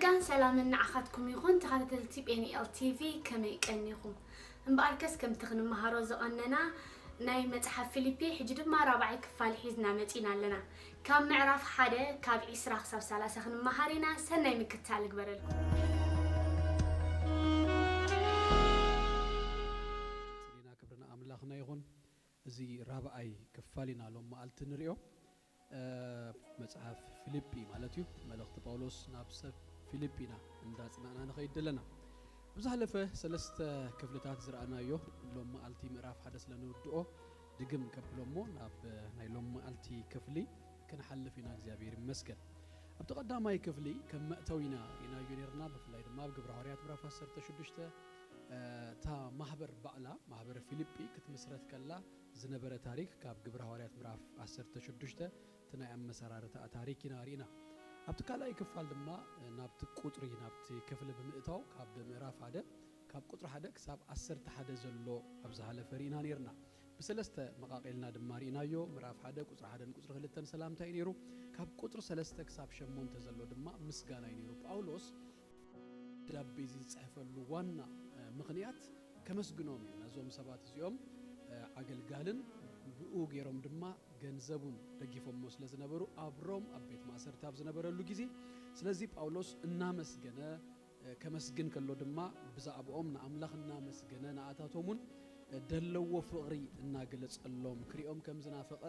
ጸጋን ሰላምን ንዓኻትኩም ይኹን፣ ተኸታተልቲ ጴኒኤል ቲቪ፣ ከመይ ቀኒኹም? እምበኣርከስ፣ ከምቲ ክንመሃሮ ዝቐነና ናይ መጽሓፍ ፊልጲ፣ ሕጂ ድማ ራብዓይ ክፋል ሒዝና መጺና ኣለና። ካብ ምዕራፍ ሓደ ካብ ዒስራ ክሳብ ሰላሳ ክንመሃር ኢና። ሰናይ ምክትታል ይግበረልኩም። ስሊና ክብሪ ንኣምላኽና ይኹን። እዚ ራብዓይ ክፋል ኢና ሎም መዓልቲ ንሪኦ። እ፣ መጽሓፍ ፊልጲ ማለት እዩ። መልእኽቲ ጳውሎስ ናብ ሰብ ፊልጲ ኢና እንዳጽናዕና ንኸይድ ዘለና። ኣብ ዝሓለፈ ሰለስተ ክፍልታት ዝረኣናዮ ሎም መዓልቲ ምዕራፍ ሓደ ስለ ንውድኦ ድግም ከብሎ እሞ ናብ ናይ ሎም መዓልቲ ክፍሊ ክንሓልፍ ኢና። እግዚኣብሔር ይመስገን። ኣብቲ ቀዳማይ ክፍሊ ከም መእተዊና ርኢናዮ ነርና። ብፍላይ ድማ ኣብ ግብረ ሃዋርያት ምዕራፍ ዓሰርተ ሽዱሽተ፣ እ፣ እታ ማህበር ባዕላ፣ ማህበር ፊልጲ ክትምስረት ከላ ዝነበረ ታሪክ ካብ ግብረ ሃዋርያት ምዕራፍ ዓሰርተ ሽዱሽተ እቲ ናይ ኣመሰራርታ ታሪክ ኢና ርኢና። ኣብቲ ካልኣይ ክፋል ድማ፣ እ፣ ናብቲ ቁጽሪ፣ ናብቲ ክፍሊ ብምእታው ካብ ምዕራፍ ሓደ፣ ካብ ቁጽሪ ሓደ ክሳብ ዓሰርተ ሓደ ዘሎ ኣብ ዝሓለፈ ርኢና ነርና። ብሰለስተ መቓቒልና ድማ ርኢናዮ። ምዕራፍ ሓደ ቁጽሪ ሓደ ን ቁጽሪ ክልተ ን ሰላምታ እዩ ነይሩ። ካብ ቁጽሪ ሰለስተ ክሳብ ሸሞንተ ዘሎ ድማ ምስጋና እዩ ነይሩ። ጳውሎስ ደብዳቤ እዚ ዝጽሕፈሉ ዋና፣ እ፣ ምኽንያት ከመስግኖም እዩ። ነዞም ሰባት እዚኦም፣ እ፣ ኣገልጋልን ብኡ ገይሮም ድማ ገንዘቡን ደጊፎሞ ስለ ዝነበሩ ኣብ ሮም ኣብ ቤት ማእሰርቲ ኣብ ዝነበረሉ ግዜ፣ ስለዚ ጳውሎስ እናመስገነ፣ እ፣ ከመስግን ከሎ ድማ ብዛዕባኦም ንኣምላኽ እናመስገነ ንኣታቶም እውን ደለዎ ፍቕሪ እናገለጸሎም ክሪኦም ከም ዝናፈቐ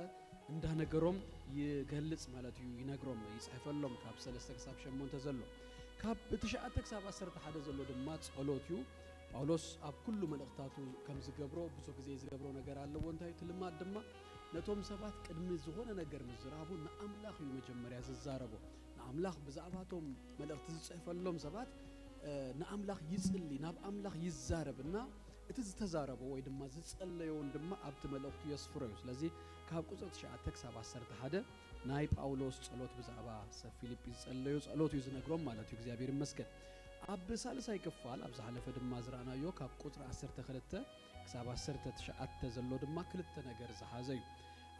እንዳነገሮም ይገልጽ ማለት እዩ። ይነግሮም፣ ይጽሕፈሎም ካብ ሰለስተ ክሳብ ሸሞንተ ዘሎ። ካብ ትሽዓተ ክሳብ ዓሰርተ ሓደ ዘሎ ድማ ጸሎት እዩ። ጳውሎስ ኣብ ኩሉ መልእኽታቱ ከም ዝገብሮ ብዙሕ ግዜ ዝገብሮ ነገር ኣለዎ። እንታይ እቲ ልማድ ድማ ነቶም ሰባት ቅድሚ ዝኾነ ነገር ምዝራቡ ንኣምላኽ እዩ መጀመርያ ዝዛረቦ። ንኣምላኽ ብዛዕባቶም መልእኽቲ ዝጽሕፈሎም ሰባት፣ እ፣ ንኣምላኽ ይጽሊ፣ ናብ ኣምላኽ ይዛረብ እና እቲ ዝተዛረቦ ወይ ድማ ዝጸለዮን ድማ ኣብቲ መልእኽቱ የስፍሮ እዩ። ስለዚ ካብ ቁጽሪ ትሽዓተ ክሳብ ዓሰርተ ሓደ ናይ ጳውሎስ ጸሎት ብዛዕባ ሰብ ፊልጲ ዝጸለዮ ጸሎት እዩ ዝነግሮም ማለት እዩ። እግዚኣብሔር ይመስገን። ኣብ ሳልሳይ ክፋል ኣብ ዝሓለፈ ድማ ዝረኣናዮ ካብ ቁጽሪ ዓሰርተ ክልተ ክሳብ ዓሰርተ ትሽዓተ ዘሎ ድማ ክልተ ነገር ዝሓዘ እዩ።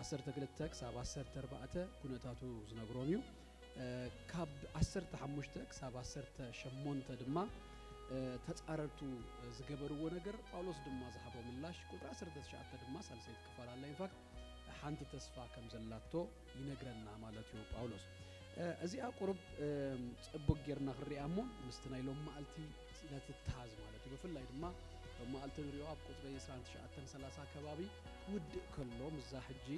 ዓሰርተ ክልተ ክሳብ ዓሰርተ ኣርባዕተ ኩነታቱ ዝነግሮም እዩ። እ፣ ካብ ዓሰርተ ሓሙሽተ ክሳብ ዓሰርተ ሸሞንተ ድማ፣ እ፣ ተጻረርቱ ዝገበርዎ ነገር ጳውሎስ ድማ ዝሃቦ ምላሽ፣ ቁጽሪ ዓሰርተ ትሽዓተ ድማ ሳልሰይቲ ክፋል ኣላ። ኢንፋክት ሓንቲ ተስፋ ከም ዘላቶ ይነግረና ማለት እዩ ጳውሎስ። እ፣ እዚኣ ቁሩብ፣ እ፣ ጽቡቅ ጌርና ክንሪኣ እሞ ምስቲ ናይ ሎም መዓልቲ ስለ ትተሓዝ ማለት እዩ። ብፍላይ ድማ ሎም መዓልቲ ንሪኦ ኣብ ቁጽሪ ዕስራን ትሽዓተን ሰላሳ ከባቢ ክውድእ ከሎ ምስዛ ሕጂ፣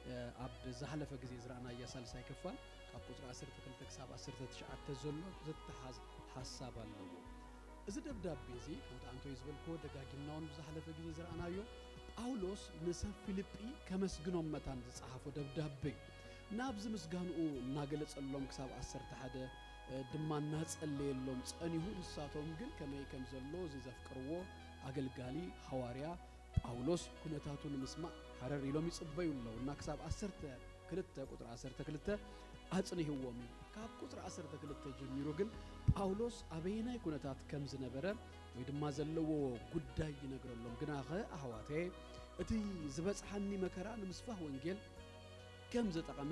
እ፣ ኣብ ዝሓለፈ ግዜ ዝረኣናያ ሳልሳይ ክፋል ካብ ቁጽሪ ዓሰርተ ክልተ ክሳብ ዓሰርተ ትሽዓተ ዘሎ ዝተሓዝ ሓሳብ ኣለዎ። እዚ ደብዳቤ እዚ ከምቲ ኣንቶይ ዝበልክዎ ደጋጊምና እውን ብዝሓለፈ ግዜ ዝረኣናዮ ጳውሎስ ንሰብ ፊልጲ ከመስግኖም መታን ዝጸሓፎ ደብዳቤ እዩ። ናብዚ ምስጋንኡ እናገለጸሎም ክሳብ ዓሰርተ ሓደ ድማ እናጸለየሎም ጸኒሁ፣ ንሳቶም ግን ከመይ ከም ዘሎ እዚ ዘፍቅርዎ ኣገልጋሊ ሃዋርያ ጳውሎስ ኩነታቱ ንምስማዕ ሃረር ኢሎም ይጽበዩ ኣለዉ እና ክሳብ ዓሰርተ ክልተ ቁጽሪ ዓሰርተ ክልተ ኣጽኒህዎም እዩ። ካብ ቁጽሪ ዓሰርተ ክልተ ጀሚሩ ግን ጳውሎስ ኣበየናይ ኩነታት ከም ዝነበረ ወይ ድማ ዘለዎ ጉዳይ ይነግረሎም። ግናኸ ኣሕዋተየ እቲ ዝበጽሓኒ መከራ ንምስፋህ ወንጌል ከም ዝጠቐመ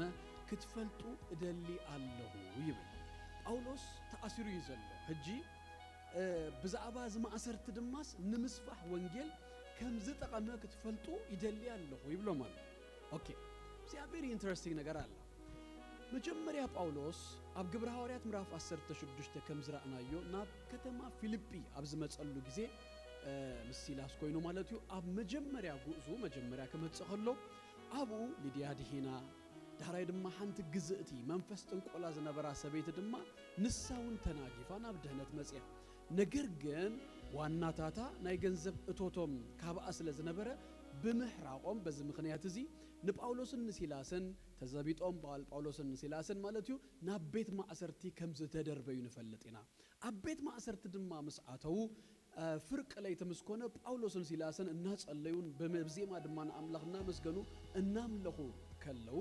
ክትፈልጡ እደሊ ኣለኹ ይብል። ጳውሎስ ተኣሲሩ እዩ ዘሎ። ሕጂ፣ እ፣ ብዛዕባ እዚ ማእሰርቲ ድማስ ንምስፋሕ ወንጌል ከም ዝጠቐመ ክትፈልጡ ይደሊ ኣለኹ ይብሎም ኣሎ። ኦኬ፣ እዚኣ ቨሪ ኢንተረስቲንግ ነገር ኣላ። መጀመርያ ጳውሎስ ኣብ ግብረ ሃዋርያት ምዕራፍ ዓሰርተ ሽዱሽተ ከም ዝረኣናዮ ናብ ከተማ ፊልጲ ኣብ ዝመጸሉ ግዜ፣ እ፣ ምስ ሲላስ ኮይኑ ማለት እዩ። ኣብ መጀመርያ ጉዕዙ መጀመርያ ክመጽእ ከሎ ኣብኡ ሊድያ ድሂና፣ ዳሕራይ ድማ ሓንቲ ግዝእቲ መንፈስ ጥንቆላ ዝነበራ ሰበይቲ ድማ ንሳ እውን ተናጊፋ ናብ ድህነት መጽያ። ነገር ግን ዋናታታ ናይ ገንዘብ እቶቶም ካብኣ ስለ ዝነበረ ብምሕራቖም በዚ ምኽንያት እዚ ንጳውሎስን ንሲላስን ተዘቢጦም፣ ጳውል-፣ ጳውሎስን ንሲላስን ማለት እዩ፣ ናብ ቤት ማእሰርቲ ከም ዝተደርበዩ ንፈልጥ ኢና። ኣብ ቤት ማእሰርቲ ድማ ምስ ኣተዉ፣ እ፣ ፍርቂ ለይቲ ምስ ኮነ ጳውሎስን ሲላስን እናጸለዩን ብመ-፣ ብዜማ ድማ ንኣምላኽ እናመስገኑ እናምለኹ ከለዉ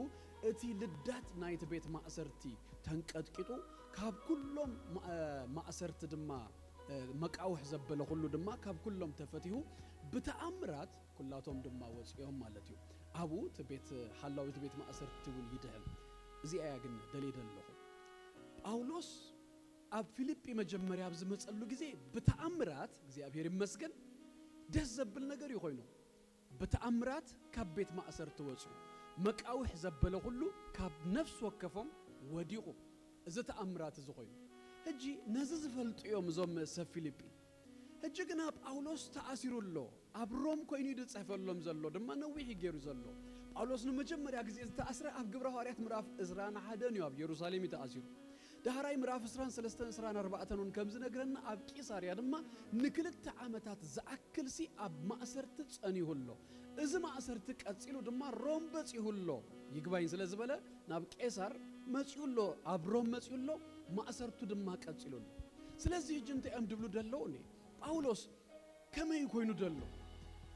እቲ ልዳት ናይቲ ቤት ማእሰርቲ ተንቀጥቂጡ ካብ ኩሎም ማ-፣ እ፣ ማእሰርቲ ድማ፣ እ፣ መቃውሕ ዘበለ ኩሉ ድማ ካብ ኩሎም ተፈቲሁ ብተኣምራት ኩላቶም ድማ ወጺኦም ማለት እዩ። ኣብኡ እቲ ቤት ሓላዊ እቲ ቤት ማእሰርቲ እውን ይድህን። እዚኣ እያ ግን ደልየ ዘለኹ። ጳውሎስ ኣብ ፊልጲ መጀመርያ ኣብ ዝመጸሉ ግዜ ብተኣምራት እግዚኣብሔር ይመስገን ደስ ዘብል ነገር እዩ ኮይኑ። ብተኣምራት ካብ ቤት ማእሰርቲ ወጺኡ፣ መቃውሕ ዘበለ ኩሉ ካብ ነፍሲ ወከፎም ወዲቑ። እዚ ተኣምራት እዚ ኮይኑ። ሕጂ ነዚ ዝፈልጡ እዮም እዞም ሰብ ፊልጲ። ሕጂ ግና ጳውሎስ ተኣሲሩ ኣሎ። ኣብ ሮም ኮይኑ እዩ ዝጽሕፈሎም ዘሎ ድማ ነዊሕ እዩ ገይሩ ዘሎ። ጳውሎስ ንመጀመርያ ግዜ ዝተኣስረ ኣብ ግብረ ሃዋርያት ምዕራፍ ዕስራን ሓደን እዩ ኣብ የሩሳሌም እዩ ተኣሲሩ። ዳሕራይ ምዕራፍ ዕስራን ሰለስተን ዕስራን ኣርባዕተን እውን ከም ዝነግረና ኣብ ቂሳርያ ድማ ንክልተ ዓመታት ዝኣክል ሲ ኣብ ማእሰርቲ ጸኒሁ ኣሎ። እዚ ማእሰርቲ ቀጺሉ ድማ ሮም በጺሁ ኣሎ። ይግባኝ ስለ ዝበለ ናብ ቄሳር መጺኡ ኣሎ፣ ኣብ ሮም መጺኡ ኣሎ፣ ማእሰርቱ ድማ ቀጺሉ ኣሎ። ስለዚ ሕጂ እንታይ እዮም ድብሉ ደለዉ እኔ ጳውሎስ ከመይ ኮይኑ ደሎ?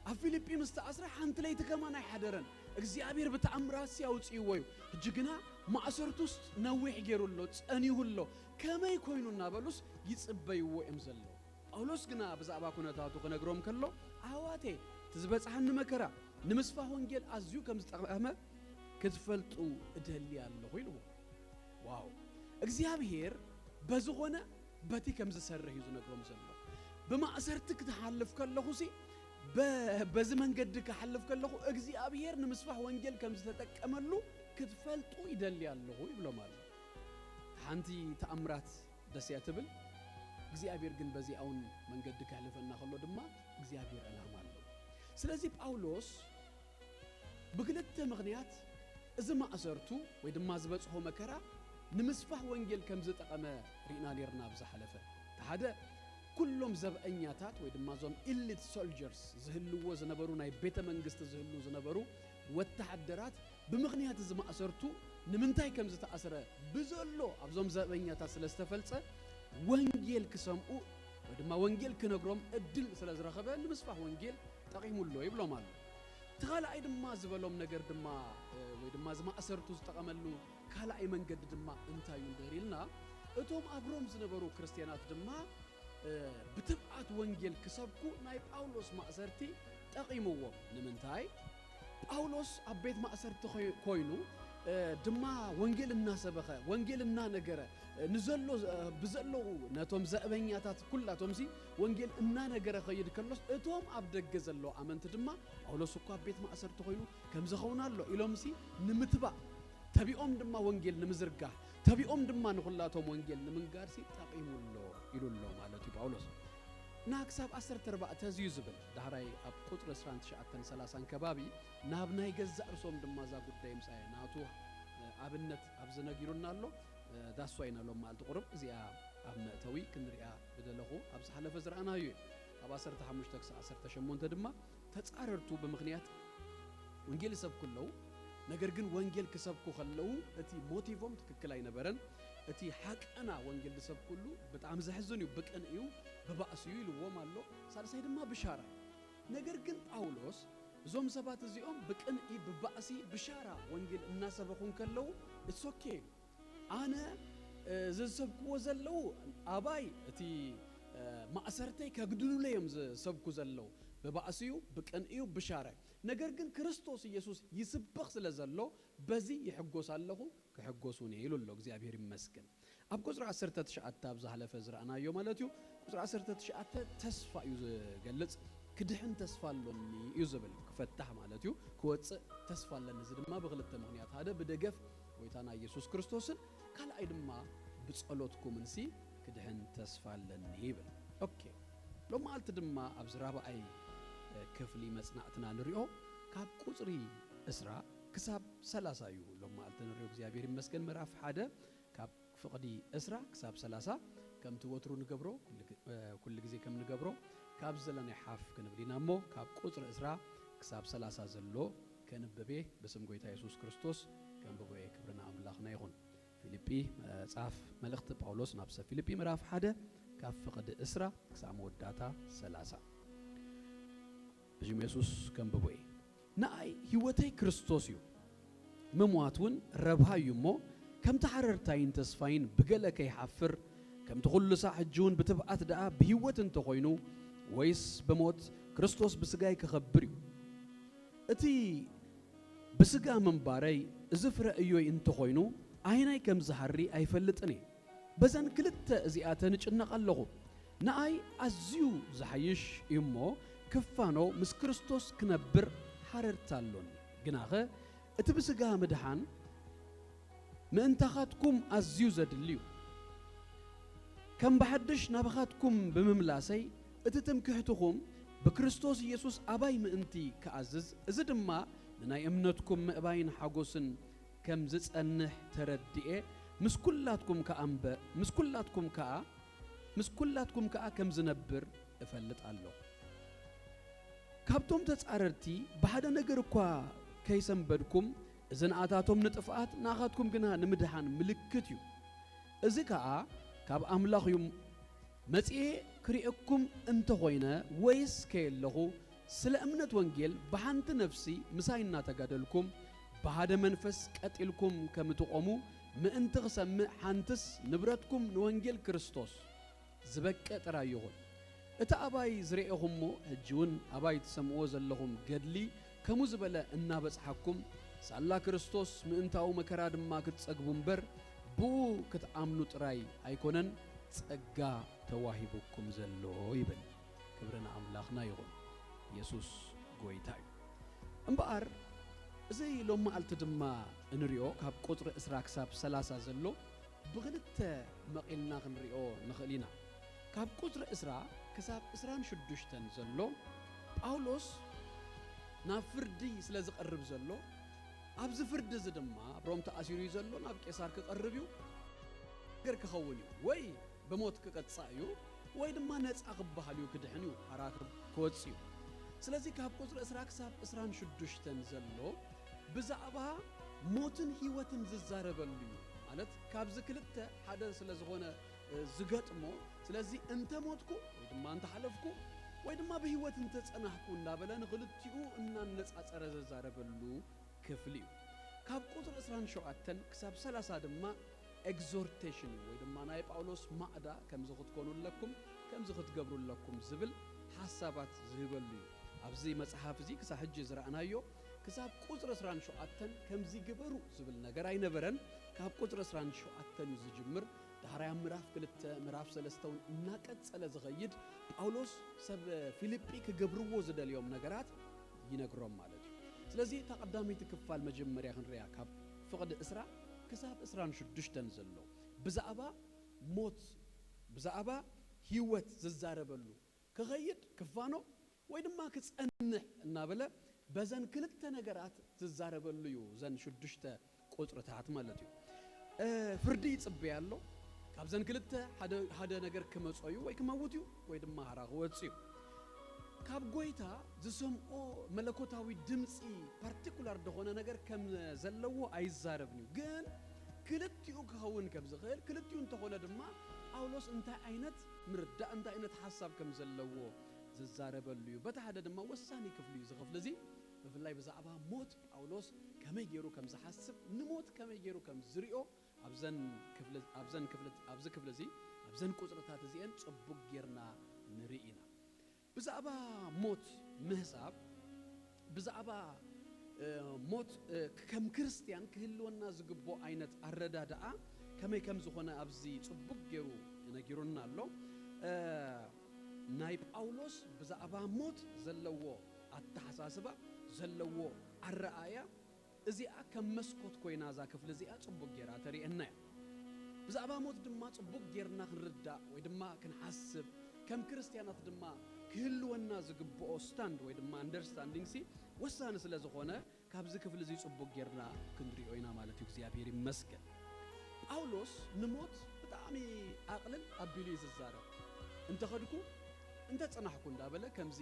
ኣብ ፊልጲ ምስ ተኣስረ ሓንቲ ለይቲ ከማን ኣይሓደረን። እግዚኣብሔር ብተኣምራት ሲ ኣውጽእዎ እዩ። ሕጂ ግና ማእሰርቱስ ነዊሕ ገይሩ ኣሎ፣ ጸኒሁ ኣሎ። ከመይ ኮይኑ እናበሉስ ይጽበይዎ እዮም ዘለዉ። ጳውሎስ ግና ብዛዕባ ኩነታቱ ክነግሮም ከሎ፣ ኣሕዋቴ፣ እቲ ዝበጽሓኒ መከራ ንምስፋሕ ወንጌል ኣዝዩ ከም ዝጠቕመ ክትፈልጡ እደሊ ኣለኹ ኢልዎ። ዋው! እግዚኣብሔር በዝኾነ በቲ ከም ዝሰርሕ እዩ ዝነግሮም ዘሎ። ብማእሰርቲ ክትሓልፍ ከለኹ ሲ በ-፣ በዚ መንገዲ ክሓልፍ ከለኹ እግዚኣብሔር ንምስፋሕ ወንጌል ከም ዝተጠቀመሉ ክትፈልጡ ይደሊ ኣለኹ ይብሎም ኣሎ። ሓንቲ ተኣምራት ደስ እያ ትብል። እግዚኣብሔር ግን በዚኣውን መንገዲ ከሕልፈና ከሎ ድማ እግዚኣብሔር ዕላማ ኣለዎ። ስለዚ ጳውሎስ ብክልተ ምኽንያት እዚ ማእሰርቱ ወይ ድማ ዝበጽሖ መከራ ንምስፋሕ ወንጌል ከም ዝጠቐመ ርኢና ኔርና ኣብ ዝሓለፈ። እቲ ሓደ፣ ኩሎም ዘብዐኛታት ወይ ድማ እዞም ኢሊት ሶልጀርስ ዝህልዎ ዝነበሩ፣ ናይ ቤተ መንግስቲ ዝህሉ ዝነበሩ ወተሃደራት ብምኽንያት እዚ ማእሰርቱ ንምንታይ ከም ዝተኣስረ ብዘሎ ኣብዞም ዘብዐኛታት ስለ ዝተፈልጸ ወንጌል ክሰምኡ ወይ ድማ ወንጌል ክነግሮም እድል ስለ ዝረኸበ ንምስፋሕ ወንጌል ጠቒሙ ኣሎ ይብሎም ኣሎ። እቲ ካልኣይ ድማ ዝበሎም ነገር ድማ፣ እ፣ ወይ ድማ እዚ ማእሰርቱ ዝጠቐመሉ ካልኣይ መንገዲ ድማ እንታይ እዩ እንድህር ኢልና፣ እቶም ኣብ ሮም ዝነበሩ ክርስትያናት ድማ፣ እ፣ ብትብዓት ወንጌል ክሰብኩ ናይ ጳውሎስ ማእሰርቲ ጠቒምዎም። ንምንታይ? ጳውሎስ ኣብ ቤት ማእሰርቲ ኮይ-፣ ኮይኑ፣ እ፣ ድማ ወንጌል እናሰበኸ፣ ወንጌል እናነገረ፣ እ፣ ንዘሎ፣ እ፣ ብዘለዉ ነቶም ዘእበኛታት ኩላቶምሲ ወንጌል እናነገረ ኸይድ ከሎስ፣ እቶም ኣብ ደገ ዘለዉ ኣመንቲ ድማ፣ "ጳውሎስ እኳ ኣብ ቤት ማእሰርቲ ኮይኑ ከምዚ ኸውን ኣሎ" ኢሎምሲ ንምትባእ፣ ተቢኦም ድማ ወንጌል ንምዝርጋሕ፣ ተቢኦም ድማ ንኹላቶም ወንጌል ንምንጋርሲ ጠቒሙ ኣሎ ኢሉ ኣሎ ማለት እዩ ጳውሎስ። እና ክሳብ ዓሰርተ ኣርባዕተ እዚ እዩ ዝብል። ዳሕራይ ኣብ ቁጽሪ ዕስራን ትሽዓተን ሰላሳን ከባቢ ናብ ናይ ገዛእ ርእሶም ድማ እዛ ጉዳይ ምጻ እያ። ናቱ፣ እ፣ ኣብነት ኣብዚ ነጊሩና ኣሎ። እ፣ that's why ኢና ሎም መዓልቲ ቁሩብ እዚኣ ኣብ መእተዊ ክንሪኣ ዝደለኹ። ኣብ ዝሓለፈ ዝረኣናዮ እዩ። ካብ ዓሰርተ ሓሙሽተ ክሳብ ዓሰርተ ሸሞንተ ድማ ተጻረርቱ ብምኽንያት ወንጌል ይሰብኩ ኣለዉ። ነገር ግን ወንጌል ክሰብኩ ከለዉ እቲ ሞቲቮም ትክክል ኣይነበረን። እቲ ሓቀና ወንጌል ዝሰብኩሉ ብጣዕሚ ዘሕዝን እዩ፣ ብቅንኢ እዩ፣ ብባእሲ እዩ ኢልዎም ኣሎ። ሳልሳይ ድማ ብሻራ እዩ። ነገር ግን ጳውሎስ እዞም ሰባት እዚኦም ብቅንኢ፣ ብባእሲ፣ ብሻራ ወንጌል እናሰበኹ እንከለዉ it's okay። ኣነ፣ እ፣ ዝሰብክዎ ዘለዉ ኣባይ እቲ፣ እ፣ ማእሰርተይ ከግድሉለይ እዮም ዝሰብኩ ዘለዉ። ብባእሲ እዩ፣ ብቅንኢ እዩ፣ ብሻራ እዩ። ነገር ግን ክርስቶስ ኢየሱስ ይስበኽ ስለ ዘሎ በዚ ይሕጎስ ኣለኹ፣ ክሕጎስ እውን እየ ኢሉ ኣሎ። እግዚኣብሔር ይመስገን። ኣብ ቁጽሪ ዓሰርተ ትሽዓተ ኣብ ዝሓለፈ ዝረኣናዮ ማለት እዩ። ቁጽሪ ዓሰርተ ትሽዓተ ተስፋ እዩ ዝገልጽ። "ክድሕን ተስፋ ኣሎኒ" እዩ ዝብል። ክፈታሕ ማለት እዩ፣ ክወጽእ ተስፋ ኣለኒ። እዚ ድማ ብክልተ ምኽንያት፣ ሓደ ብደገፍ ጎይታና ኢየሱስ ክርስቶስን ካልኣይ ድማ ብጸሎትኩምንሲ ክድሕን ተስፋ ኣለኒ ይብል። ኦኬ። ሎም መዓልቲ ድማ ኣብዚ ራብዓይ፣ እ፣ ክፍሊ መጽናዕትና ንሪኦ ካብ ቁጽሪ ዕስራ ክሳብ ሰላሳ እዩ። ሎም መዓልቲ ንሪኦ እግዚኣብሔር ይመስገን ምዕራፍ ሓደ ካብ ፍቕዲ ዕስራ ክሳብ ሰላሳ ከምቲ ወትሩ ንገብሮ፣ ኩሉ ግ-፣ እ፣ ኩሉ ግዜ ከም ንገብሮ ካብ ዘለናይ ሓፍ ክንብል ኢና እሞ ካብ ቁጽሪ ዕስራ ክሳብ ሰላሳ ዘሎ ከንብብ እየ። ብስም ጎይታ የሱስ ክርስቶስ ከንብቦ እየ። ክብሪ ንኣምላኽና ይኹን። ፊልጲ፣ መጽሓፍ መልእኽቲ ጳውሎስ ናብ ሰብ ፊልጲ ምዕራፍ ሓደ ካብ ፍቕዲ ዕስራ ክሳብ መወዳእታ ሰላሳ። ብሽም የሱስ ከንብቦ እየ። ንኣይ ህይወተይ ክርስቶስ እዩ፣ ምሟት እውን ረብሃ እዩ እሞ፣ ከምቲ ሓረርታይን ተስፋይን ብገለ ከይሓፍር፣ ከምቲ ኩሉ ሳዕ ሕጂ እውን ብትብዓት ደኣ ብህይወት እንተኾይኑ ወይስ ብሞት፣ ክርስቶስ ብስጋይ ክኸብር እዩ። እቲ ብስጋ ምንባረይ እዚ ፍረ እዮይ እንተኾይኑ፣ ኣየናይ ከም ዝሃሪ ኣይፈልጥን እየ። በዘን ክልተ እዚኣተን እጭነቕ ኣለኹ። ንኣይ ኣዝዩ ዝሓይሽ እዩ እሞ፣ ክፋኖ ምስ ክርስቶስ ክነብር ሓረርታ ኣሎኒ። ግናኸ እቲ ብስጋ ምድሓን ምእንታኻትኩም ኣዝዩ ዘድሊ እዩ። ከም ብሓድሽ ናባኻትኩም ብምምላሰይ፣ እቲ ትምክሕትኹም ብክርስቶስ ኢየሱስ ኣባይ ምእንቲ ክኣዝዝ፣ እዚ ድማ ንናይ እምነትኩም ምእባይን ሓጎስን ከም ዝጸንሕ ተረዲኤ፣ ምስ ኩላትኩም ከኣ እምበ-፣ ምስ ኩላትኩም ከኣ፣ ምስ ኩላትኩም ከኣ ከም ዝነብር እፈልጥ ኣለኹ። ካብቶም ተጻረርቲ ብሓደ ነገር እኳ ከይሰንበድኩም፣ እዚ ንኣታቶም ንጥፍኣት፣ ንኣኻትኩም ግና ንምድሓን ምልክት እዩ። እዚ ከኣ ካብ ኣምላኽ እዩ። መጺኤ ክርእየኩም እንተኾይነ ወይስ ከየለኹ፣ ስለ እምነት ወንጌል ብሓንቲ ነፍሲ ምሳይ እናተጋደልኩም፣ ብሓደ መንፈስ ቀጥ ኢልኩም ከም እትቖሙ ምእንቲ ክሰምዕ፣ ሓንትስ ንብረትኩም ንወንጌል ክርስቶስ ዝበቅዕ ጥራይ ይኹን። እቲ ኣባይ ዝረኤኹሞ፣ ሕጂ እውን ኣባይ ትሰምዕዎ ዘለኹም ገድሊ ከምኡ ዝበለ እናበጽሓኩም፣ ሳላ ክርስቶስ ምእንታኡ መከራ ድማ ክትጸግቡ እምበር፣ ብኡ ክትኣምኑ ጥራይ ኣይኮነን ጸጋ ተዋሂቡኩም ዘሎ ይብል። ክብሪ ንኣምላኽና ይኹን። የሱስ ጐይታ እዩ። እምበኣር፣ እዚ ሎም መዓልቲ ድማ እንሪኦ፣ ካብ ቁጽሪ ዕስራ ክሳብ ሰላሳ ዘሎ ብኽልተ መቒልና ክንሪኦ ንኽእል ኢና። ካብ ቁጽሪ ዕስራ ክሳብ ዕስራን ሽዱሽተን ዘሎ፣ ጳውሎስ ናብ ፍርዲ ስለ ዝቐርብ ዘሎ፣ ኣብዚ ፍርዲ እዚ ድማ ኣብ ሮም ተኣሲሩ እዩ ዘሎ፣ ናብ ቄሳር ክቐርብ እዩ። ነገር ክኸውን እዩ፣ ወይ ብሞት ክቐጻእ እዩ፣ ወይ ድማ ነጻ ክበሃል እዩ፣ ክድሕን እዩ፣ ሓራ ክወጽእ እዩ። ስለዚ ካብ ቁጽሪ ዕስራ ክሳብ ዕስራን ሽዱሽተን ዘሎ ብዛዕባ ሞትን ህይወትን ዝዛረበሉ እዩ። ማለት ካብዚ ክልተ ሓደ ስለ ዝኾነ፣ እ፣ ዝገጥሞ፣ ስለዚ እንተ ሞትኩ ወይ ድማ እንተ ሓለፍኩ ወይ ድማ ብህይወት እንተ ጸናሕኩ እንዳበለ ንኽልቲኡ እናነጻጸረ ዝዛረበሉ ክፍሊ እዩ። ካብ ቁጽሪ ዕስራን ሸውዓተን ክሳብ ሰላሳ ድማ ኤግዞርቴሽን እዩ፣ ወይ ድማ ናይ ጳውሎስ ማዕዳ፣ ከምዚ ክትኮኑ ኣለኩም፣ ከምዚ ክትገብሩ ኣለኩም ዝብል ሓሳባት ዝህበሉ እዩ። ኣብዚ መጽሓፍ እዚ ክሳብ ሕጂ ዝረኣናዮ ክሳብ ቁጽሪ ዕስራን ሸውዓተን ከምዚ ግበሩ ዝብል ነገር ኣይነበረን። ካብ ቁጽሪ ዕስራን ሸውዓተን እዩ ዝጅምር። ዳሕራይ ኣብ ምዕራፍ ክልተ፣ ምዕራፍ ሰለስተ እውን እናቀጸለ ዝኸይድ፣ ጳውሎስ ሰብ ፊልጲ ክገብርዎ ዝደልዮም ነገራት ይነግሮም ማለት እዩ። ስለዚ እታ ቀዳመይቲ ክፋል መጀመርያ ክንሪኣ፣ ካብ ፍቕዲ ዕስራ ክሳብ ዕስራን ሽዱሽተን ዘሎ ብዛዕባ ሞት፣ ብዛዕባ ህይወት ዝዛረበሉ፣ ክኸይድ ክፋኖ ወይ ድማ ክጸንሕ እናበለ በዘን ክልተ ነገራት ዝዛረበሉ እዩ፣ እዘን ሽዱሽተ ቁጽርታት ማለት እዩ። እ፣ ፍርዲ ይጽበያ ኣሎ። ካብዘን ክልተ ሓደ፣ ሓደ ነገር ክመጾ እዩ፣ ወይ ክመውት እዩ፣ ወይ ድማ ሃራ ክወጽእ እዩ። ካብ ጎይታ ዝሰምዖ መለኮታዊ ድምጺ ፓርቲኩላር ዝኾነ ነገር ከም ዘለዎ ኣይዛረብን እዩ። ግን ክልቲኡ ክኸውን ከም ዝኽእል፣ ክልቲኡ እንተኾነ ድማ ጳውሎስ እንታይ ዓይነት ምርዳእ፣ እንታይ ዓይነት ሓሳብ ከም ዘለዎ ዝዛረበሉ እዩ። በቲ ሓደ ድማ ወሳኒ ክፍሊ እዩ። እዚ ክፍሊ እዚ ብፍላይ ብዛዕባ ሞት ጳውሎስ ከመይ ገይሩ ከም ዝሓስብ፣ ንሞት ከመይ ገይሩ ከም ዝሪኦ ኣብዘን ክፍሊ፣ ኣብዘን ክፍሊ፣ ኣብዚ ክፍሊ እዚ፣ ኣብዘን ቁጽርታት እዚአን ጽቡቅ ጌርና ንርኢ ኢና። ብዛዕባ ሞት ምህሳብ፣ ብዛዕባ፣ እ፣ ሞት፣ እ፣ ከም ክርስትያን ክህልወና ዝግብኦ ዓይነት ኣረዳድኣ ከመይ ከም ዝኾነ ኣብዚ ጽቡቅ ገይሩ ነጊሩና ኣሎ። እ፣ ናይ ጳውሎስ ብዛዕባ ሞት ዘለዎ ኣተሓሳስባ፣ ዘለዎ ኣረኣእያ፣ እዚኣ ከም መስኮት ኮይና እዛ ክፍሊ እዚኣ ጽቡቅ ጌራ ተርእየና እያ። ብዛዕባ ሞት ድማ ጽቡቅ ጌርና ክንርዳእ ወይ ድማ ክንሓስብ፣ ከም ክርስትያናት ድማ ክህልወና ዝግብኦ ስታንድ ወይ ድማ ኣንደርስታንዲንግ ሲ ወሳኒ ስለ ዝኾነ፣ ካብዚ ክፍሊ እዚ ጽቡቅ ጌርና ክንሪኦ ኢና ማለት እዩ። እግዚኣብሔር ይመስገን። ጳውሎስ ንሞት ብጣዕሚ ኣቕልል ኣቢሉ እዩ ዝዛረብ። እንተ ኸድኩ፣ እንተ ጽናሕኩ እንዳበለ ከምዚ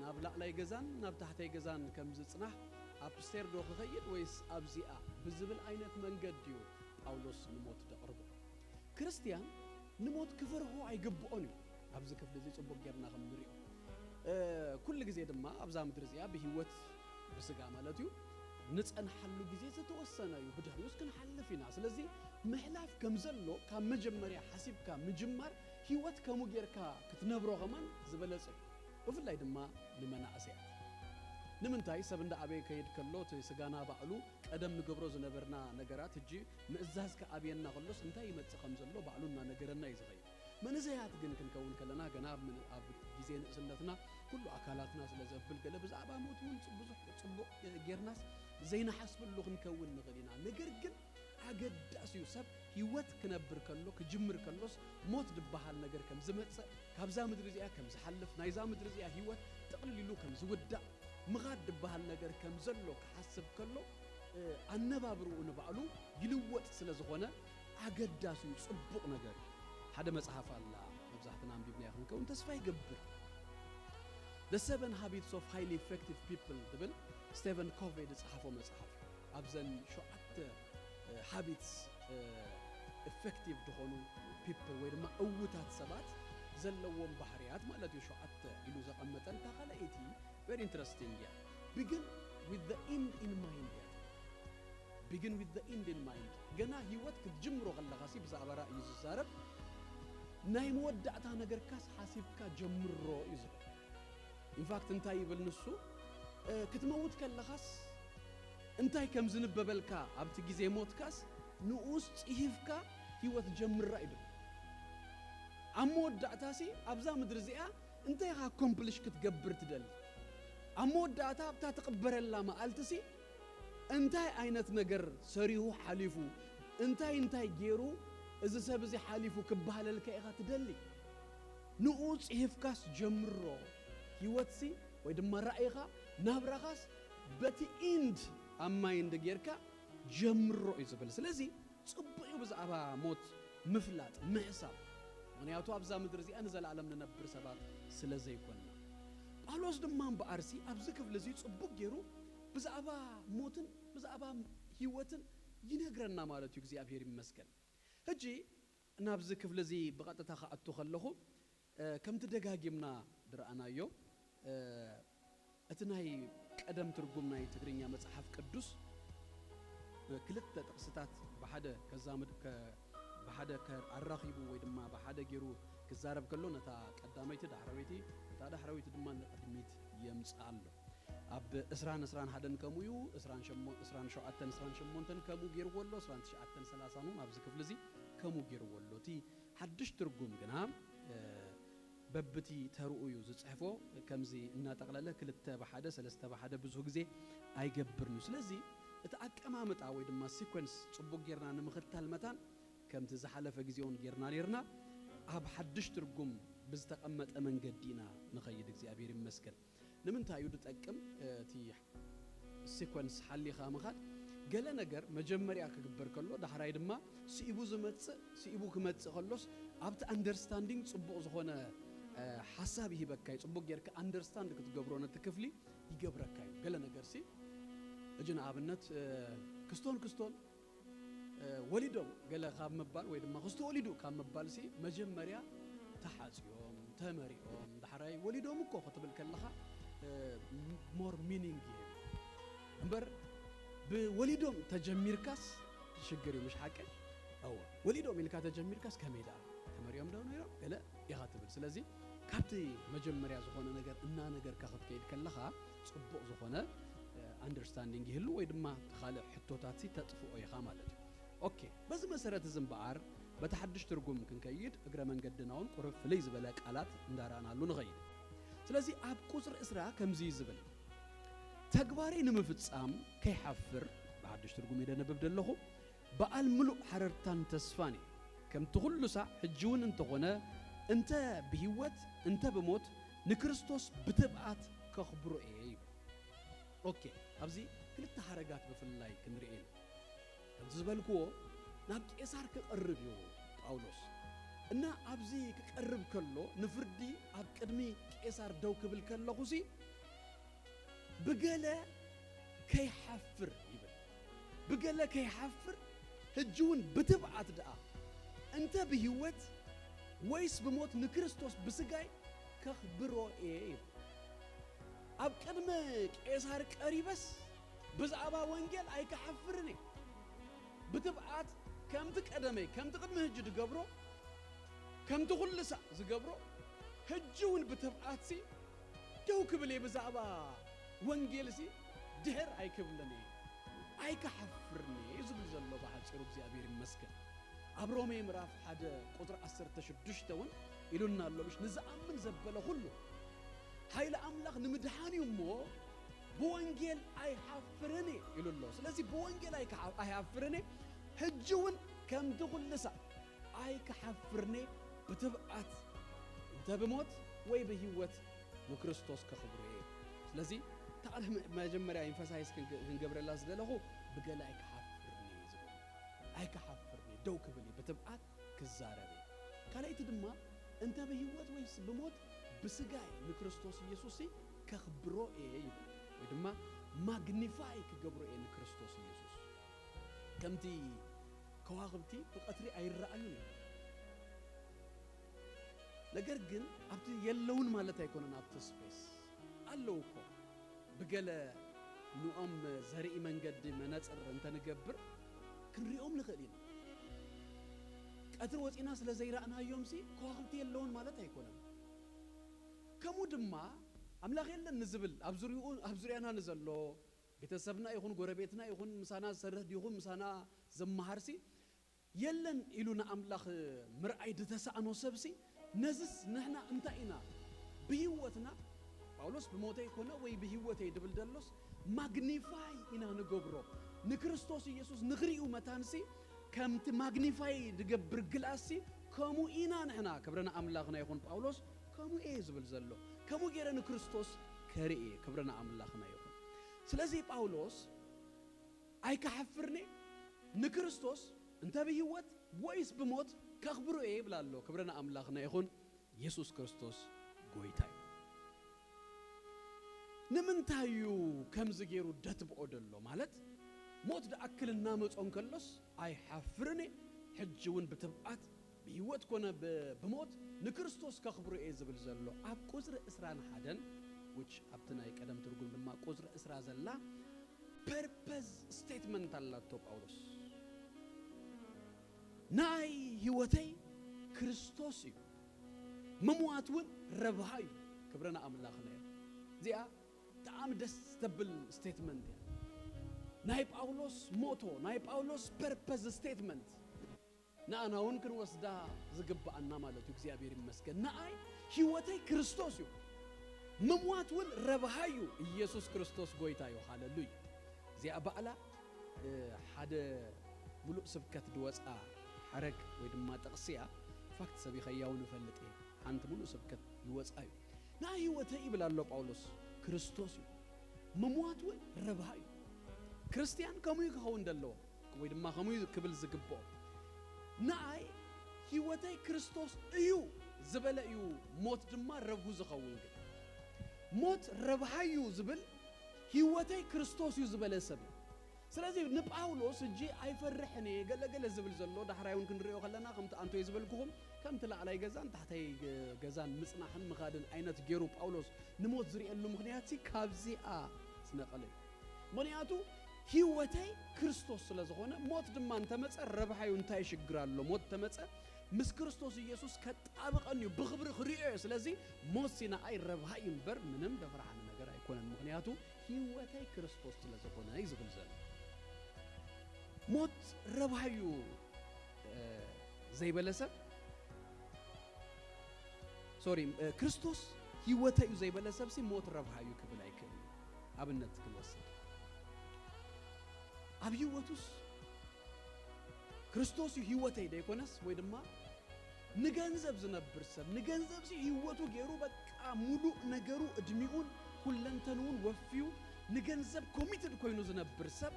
ናብ ላዕላይ ገዛን ናብ ታሕታይ ገዛን ከም ዝጽናሕ፣ ኣፕስቴር ዶ ክኸይድ ወይስ ኣብዚኣ ብዝብል ዓይነት መንገዲ እዩ ጳውሎስ ንሞት ደቕርቦ። ክርስትያን ንሞት ክፈርሆ ኣይግብኦን እዩ። ኣብዚ ክፍሊ እዚ ጽቡቅ ጌርና ከም ንሪኦ፣ እ፣ ኩሉ ግዜ ድማ ኣብዛ ምድሪ እዚኣ ብህይወት፣ ብስጋ ማለት እዩ፣ ንጸንሓሉ ግዜ ዝተወሰነ እዩ። ብድሕሪኡስ ክንሓልፍ ኢና። ስለዚ ምሕላፍ ከም ዘሎ ካብ መጀመርያ ሓሲብካ ምጅማር፣ ህይወት ከምኡ ጌርካ ክትነብሮ ከማን ዝበለጸ እዩ። ብፍላይ ድማ ንመናእሰያት። ንምንታይ ሰብ እንዳ ኣበየ ከይድ ከሎ እቲ ስጋና ባዕሉ ቀደም ንገብሮ ዝነበርና ነገራት ሕጂ ምእዛዝ ከኣብየና ከሎስ እንታይ ይመጽእ ከም ዘሎ ባዕሉ እናነገረና እዩ ዝኸይድ። መንእሰያት ግን ክንከውን ከለና ገና ኣብ ምን- ኣብ ግዜ ንእስነትና ኩሉ ኣካላትና ስለ ዘብል ገለ ብዛዕባ ሞት እውን ጽ- ብዙሕ ጽቡቕ ጌርናስ ዘይንሓስበሉ ክንከውን ንኽእል ኢና። ነገር ግን ኣገዳሲ እዩ ሰብ ህይወት ክነብር ከሎ ክጅምር ከሎስ ሞት ዝበሃል ነገር ከም ዝመጽእ ካብዛ ምድሪ እዚኣ ከም ዝሓልፍ ናይዛ ምድሪ እዚኣ ህይወት ጥቕልል ኢሉ ከም ዝውዳእ ምኻድ ዝበሃል ነገር ከም ዘሎ ክሓስብ ከሎ ኣነባብርኡ ንባዕሉ ይልወጥ ስለ ዝኾነ ኣገዳሲ እዩ፣ ጽቡቕ ነገር እዩ። ሓደ መጽሓፍ ኣላ መብዛሕትና ኣንቢብናያ ክንከውን ተስፋ ይገብር። The Seven Habits of Highly Effective People ዝብል ስቴቨን ኮቬ ዝጸሓፎ መጽሓፍ ኣብዘን ሸውዓተ ሃቢትስ ኢፌክቲቭ ዝኾኑ ፒፕል ወይ ድማ እውታት ሰባት ዘለዎም ባህርያት ማለት እዩ። ሸውዓተ ኢሉ ዘቐመጠን እታ ካልኣይቲ very interesting እያ። Begin with the end in mind እያ። Begin with the end in mind። ገና ህይወት ክትጅምሮ ከለኻ ሲ ብዛዕባ ራእይ እዩ ዝዛረብ። ናይ መወዳእታ ነገርካስ ሓሲብካ ጀምሮ እዩ ዝብል። ኢንፋክት እንታይ ይብል ንሱ? ክትመውት ከለኻስ እንታይ ከም ዝንበበልካ ኣብቲ ግዜ ሞትካስ ንኡስ ጽሂፍካ ህይወት ጀምራ ይብል። ኣብ መወዳእታሲ ኣብዛ ምድሪ እዚኣ እንታይ ኢኻ ኣኮምፕሊሽ ክትገብር ትደሊ? ኣብ መወዳእታ ኣብታ ትቕበረላ መዓልትሲ እንታይ ዓይነት ነገር ሰሪሁ ሓሊፉ እንታይ እንታይ ገይሩ እዚ ሰብ እዚ ሓሊፉ ክበሃለልካ ኢኻ ትደሊ? ንኡ ጽሂፍካስ ጀምሮ። ህይወትሲ ወይ ድማ ራእይኻ ናብራኻስ በቲ ኢንድ ኣብ ማይንድ ጌርካ ጀምሮ እዩ ዝብል። ስለዚ ጽቡቕ እዩ ብዛዕባ ሞት ምፍላጥ ምሕሳብ፣ ምኽንያቱ ኣብዛ ምድሪ እዚኣ ንዘለኣለም ንነብር ሰባት ስለ ዘይኮንና። ጳውሎስ ድማ እምበኣርሲ ኣብዚ ክፍሊ እዚ ጽቡቕ ገይሩ ብዛዕባ ሞትን ብዛዕባ ህይወትን ይነግረና ማለት እዩ። እግዚኣብሔር ይመስገን። ሕጂ ናብዚ ክፍሊ እዚ ብቐጥታ ክኣቱ ከለኹ ከምቲ ደጋጊምና ዝረኣናዮ እቲ ናይ ቀደም ትርጉም ናይ ትግርኛ መጽሓፍ ቅዱስ ክልተ ጥቕስታት ብሓደ ከዛምድ ብሓደ ኣራኺቡ ወይ ድማ ብሓደ ገይሩ ክዛረብ ከሎ ነታ ቀዳመይቲ ዳሕረወይቲ ነታ ዳሕረወይቲ ድማ ንቕድሚት የምጽእ ኣሎ። ኣብ ዕስራን ዕስራን ሓደን ከምኡ እዩ። ዕስራን ሸሞንተን ዕስራን ሸሞንተን ከምኡ ገይርዎ ኣሎ። ዕስራን ትሽዓተን ሰላሳን እውን ኣብዚ ክፍሊ እዚ ከምኡ ገይርዎ ኣሎ። እቲ ሓድሽ ትርጉም ግና በብቲ ተርኡ እዩ ዝፅሕፎ። ከምዚ እናጠቕለለ ክልተ ብሓደ ሰለስተ ብሓደ ብዙሕ ግዜ ኣይገብርን እዩ። ስለዚ እቲ ኣቀማምጣ ወይ ድማ ሲኮንስ ፅቡቅ ጌርና ንምኽታል መታን ከምቲ ዝሓለፈ ግዜ እውን ጌርና ኔርና ኣብ ሓድሽ ትርጉም ብዝተቐመጠ መንገዲ ኢና ንኸይድ። እግዚኣብሔር ይመስገን። ንምንታይ እዩ ዝጠቅም እቲ ሲኮንስ ሓሊኻ ምኻድ? ገለ ነገር መጀመርያ ክግበር ከሎ ዳሕራይ ድማ ስኢቡ ዝመጽእ ስኢቡ ክመጽእ ከሎስ ኣብቲ ኣንደርስታንዲንግ ጽቡቕ ዝኾነ ሓሳብ ይህበካ እዩ። ጽቡቕ ጌርካ ኣንደርስታንድ ክትገብሮ ነቲ ክፍሊ ይገብረካ እዩ። ገለ ነገር ሲ እጂ ንኣብነት ክስቶን ክስቶን ወሊዶም ገለ ካብ ምባል ወይ ድማ ክስቶ ወሊዱ ካብ ምባል ሲ መጀመርያ ተሓጽዮም ተመሪኦም ዳሕራይ ወሊዶም እኮ ክትብል ከለኻ ሞር ሚኒንግ ይህብ እምበር ብወሊዶም ተጀሚርካስ ሽግር እዩ። ምሽ ሓቂ? እወ፣ ወሊዶም ኢልካ ተጀሚርካስ ከመይ ደኣ ተመሪኦም ዶ ነይሮም ገለ ኢኻ ትብል። ስለዚ ካብቲ መጀመርያ ዝኾነ ነገር እናነገርካ ክትከይድ ከለኻ ጽቡቕ ዝኾነ ኣንደርስታንዲንግ ይህሉ ወይ ድማ ካልእ ሕቶታት ተጥፍኦ ኢኻ ማለት እዩ። ኦኬ፣ በዚ መሰረት እዚ እምበኣር በቲ ሓድሽ ትርጉም ክንከይድ እግረ መንገድና እውን ቁሩብ ፍልይ ዝበለ ቃላት እንዳረኣናሉ ንኸይድ። ስለዚ ኣብ ቁፅሪ ዕስራ ከምዚ እዩ ዝብል፣ ተግባረይ ንምፍፃም ከይሓፍር፣ ብሓድሽ ትርጉም እየ ደነብብ ዘለኹ፣ በዓል ምሉእ ሓረርታን ተስፋን እየ። ከምቲ ኩሉ ሳዕ ሕጂ እውን እንተኾነ እንተ ብህይወት እንተ ብሞት ንክርስቶስ ብትብዓት ከኽብሮ እየ ይብል። ኦኬ፣ ኣብዚ ክልተ ሓረጋት ብፍላይ ክንርኢ ኢና። ከምቲ ዝበልክዎ ናብ ቄሳር ክቐርብ እዩ ጳውሎስ። እና ኣብዚ ክቐርብ ከሎ ንፍርዲ ኣብ ቅድሚ ቄሳር ደው ክብል ከለኹሲ ብገለ ከይሓፍር ይብል። ብገለ ከይሓፍር ሕጂ እውን ብትብዓት ደኣ እንተ ብህይወት ወይስ ብሞት ንክርስቶስ ብስጋይ ከኽብሮ እየ ይብል። ኣብ ቅድሚ ቄሳር ቀሪበስ ብዛዕባ ወንጌል ኣይክሓፍርን እየ። ብትብዓት ከምቲ ቀደመይ ከምቲ ቅድሚ ሕጂ ዝገብሮ ከምቲ ኩሉ ሳዕ ዝገብሮ ሕጂ እውን ብትብዓትሲ ደው ክብል እየ ብዛዕባ ወንጌልሲ ድሕር ኣይክብልን እየ፣ ኣይክሓፍርን እየ እዩ ዝብል ዘሎ ብሓጺሩ። እግዚኣብሔር ይመስገን። ኣብ ሮሜ ምዕራፍ ሓደ ቁጽሪ ዓሰርተ ሽዱሽተ እውን ኢሉና ኣሎ፣ ምሽ ንዝኣምን ዘበለ ኩሉ ሓይሊ ኣምላኽ ንምድሓን እዩ እሞ ብወንጌል ኣይሓፍርን እየ ኢሉ ኣሎ። ስለዚ ብወንጌል ኣይክሓ-፣ ኣይሓፍርን እየ፣ ሕጂ እውን ከምቲ ኩሉ ሳዕ ኣይክሓፍርን እየ፣ ብትብዓት እንተ ብሞት ወይ ብህይወት ንክርስቶስ ከኽብሮ እየ። ስለዚ እታ ቃል መ-፣ መጀመርያ ኤምፋሳይዝ ክንገ-፣ ክንገብረላ ዝደለኹ ብገለ ኣይክሓፍርን እየ ዝብል። ኣይክሓፍርን እየ፣ ደው ክብል እየ፣ ብትብዓት ክዛረብ እየ። ካልኣይቲ ድማ እንተ ብህይወት ወይስ ብሞት ብስጋይ ንክርስቶስ ኢየሱስ ከኽብሮ እየ ይብል። ወይ ድማ ማግኒፋይ ክገብሮ እየ ንክርስቶስ ኢየሱስ። ከምቲ ከዋኽብቲ ብቐትሪ ኣይረኣዩን እዮም። ነገር ግን ኣብቲ የለውን ማለት ኣይኮነን፣ ኣብቲ ስፔስ ኣለዉ እኮ። ብገለ ንኦም ዘርኢ መንገዲ መነጽር እንተንገብር ክንሪኦም ንኽእል ኢና። ቀትሪ ወጺና ስለ ዘይረኣናዮምሲ ከዋኽብቲ የለውን ማለት ኣይኮነን። ከምኡ ድማ ኣምላኽ የለን ንዝብል ኣብ ዙርያኡ፣ ኣብ ዙርያና ንዘሎ ቤተሰብና ይኹን ጎረቤትና ይኹን ምሳና ዝሰርሕ ድዩ ይኹን ምሳና ዝመሃርሲ የለን ኢሉ ንኣምላኽ ምርኣይ ዝተሳእኖ ሰብሲ፣ ነዝስ ንሕና እንታይ ኢና ብህይወትና፣ ጳውሎስ ብሞተይ ኮነ ወይ ብህይወተይ ድብል ደሎስ፣ ማግኒፋይ ኢና ንገብሮ። ንክርስቶስ ኢየሱስ ንኽርእዩ መታንሲ፣ ከምቲ ማግኒፋይ ድገብር ግላስሲ፣ ከምኡ ኢና ንሕና። ክብሪ ንኣምላኽና ይኹን። ጳውሎስ ከምኡ እየ ዝብል ዘሎ። ከምኡ ገይረ ንክርስቶስ ከርኢ እየ። ክብሪ ንኣምላኽና ይኹን። ስለዚ ጳውሎስ ኣይክሓፍርን እየ፣ ንክርስቶስ እንተ ብህይወት ወይስ ብሞት ከኽብሮ እየ ይብል ኣሎ። ክብሪ ንኣምላኽና ይኹን። ኢየሱስ ክርስቶስ ጎይታ እዩ። ንምንታይ እዩ ከምዚ ገይሩ ደትብኦ ደሎ? ማለት ሞት ደኣክል እናመጾ እንከሎስ ኣይሓፍርን እየ፣ ሕጂ እውን ብትብዓት ብህይወት ኮነ ብ-፣ ብሞት ንክርስቶስ ከኽብሮ እየ ዝብል ዘሎ። ኣብ ቁጽሪ ዕስራን ሓደን፣ which ኣብቲ ናይ ቀደም ትርጉም ድማ ቁጽሪ ዕስራ ዘላ ፐርፐዝ ስቴትመንት ኣላቶ ጳውሎስ። ንኣይ ህይወተይ ክርስቶስ እዩ፣ ምምዋት እውን ረብሃ እዩ። ክብሪ ንኣምላኽና እዩ። እዚኣ ብጣዕሚ ደስ ተብል ስቴትመንት እያ። ናይ ጳውሎስ ሞቶ፣ ናይ ጳውሎስ ፐርፐዝ ስቴትመንት ንኣና እውን ክንወስዳ ዝግብኣና ማለት እዩ። እግዚኣብሔር ይመስገን። ንኣይ ህይወተይ ክርስቶስ እዩ፣ ምምዋት እውን ረብሃ እዩ። ኢየሱስ ክርስቶስ ጎይታ እዩ። ሃለሉያ። እዚኣ ባዕላ፣ እ፣ ሓደ ሙሉእ ስብከት ድወፃ ሓረግ ወይ ድማ ጥቕሲ እያ። ፋክት ሰቢኸያ እውን እፈልጥ እየ። ሓንቲ ሙሉእ ስብከት ይወፃ እዩ። ንኣይ ህይወተይ ይብል ኣሎ ጳውሎስ፣ ክርስቶስ እዩ፣ ምምዋት እውን ረብሃ እዩ። ክርስትያን ከምኡ እዩ ክኸውን ዘለዎ፣ ወይ ድማ ከምኡ እዩ ክብል ዝግብኦ። ንኣይ ህይወተይ ክርስቶስ እዩ ዝበለ እዩ ሞት ድማ ረብሁ ዝኸውን። ግን ሞት ረብሃ እዩ ዝብል፣ ህይወተይ ክርስቶስ እዩ ዝበለ ሰብ እዩ። ስለዚ ንጳውሎስ ሕጂ ኣይፈርሕን እየ ገለገለ ዝብል ዘሎ፣ ዳሕራይ እውን ክንሪኦ ከለና ከምቲ ኣንቶይ ዝበልኩኹም ከምቲ ላዕላይ ገዛን ታሕታይ ገ-፣ ገዛን ምጽናሕን ምኻድን ዓይነት ገይሩ ጳውሎስ ንሞት ዝርእየሉ ምኽንያት ሲ ካብዚኣ ዝነቐለ እዩ። ምኽንያቱ ህይወተይ ክርስቶስ ስለ ዝኾነ፣ ሞት ድማ እንተመጸ ረብሓዩ እንታይ ሽግር ኣሎ? ሞት ተመጸ ምስ ክርስቶስ ኢየሱስ ከጣብቐኒ እዩ፣ ብኽብሪ ክርእዮ እየ። ስለዚ ሞት ሲ ንዓይ ረብሃ እዩ እምበር ምንም ደፍርሓኒ ነገር ኣይኮነን፣ ምኽንያቱ ህይወተይ ክርስቶስ ስለ ዝኾነ እዩ ዝብል ዘሎ። ሞት ረብሃ እዩ፣ እ፣ ዘይበለ ሰብ፣ ሶሪ፣ እ፣ ክርስቶስ ህይወተይ እዩ ዘይበለ ሰብ ሲ ሞት ረብሃ እዩ ክብል ኣይክእልን። ኣብነት ክንወስድ፣ ኣብ ህይወቱስ ክርስቶስ እዩ ህይወተይ ደይኮነስ፣ ወይ ድማ ንገንዘብ ዝነብር ሰብ፣ ንገንዘብ ሲ ህይወቱ ገይሩ፣ በቃ፣ ሙሉእ ነገሩ፣ እድሚኡን ኩለንተንኡን ወፍዩ ንገንዘብ ኮሚትድ ኮይኑ ዝነብር ሰብ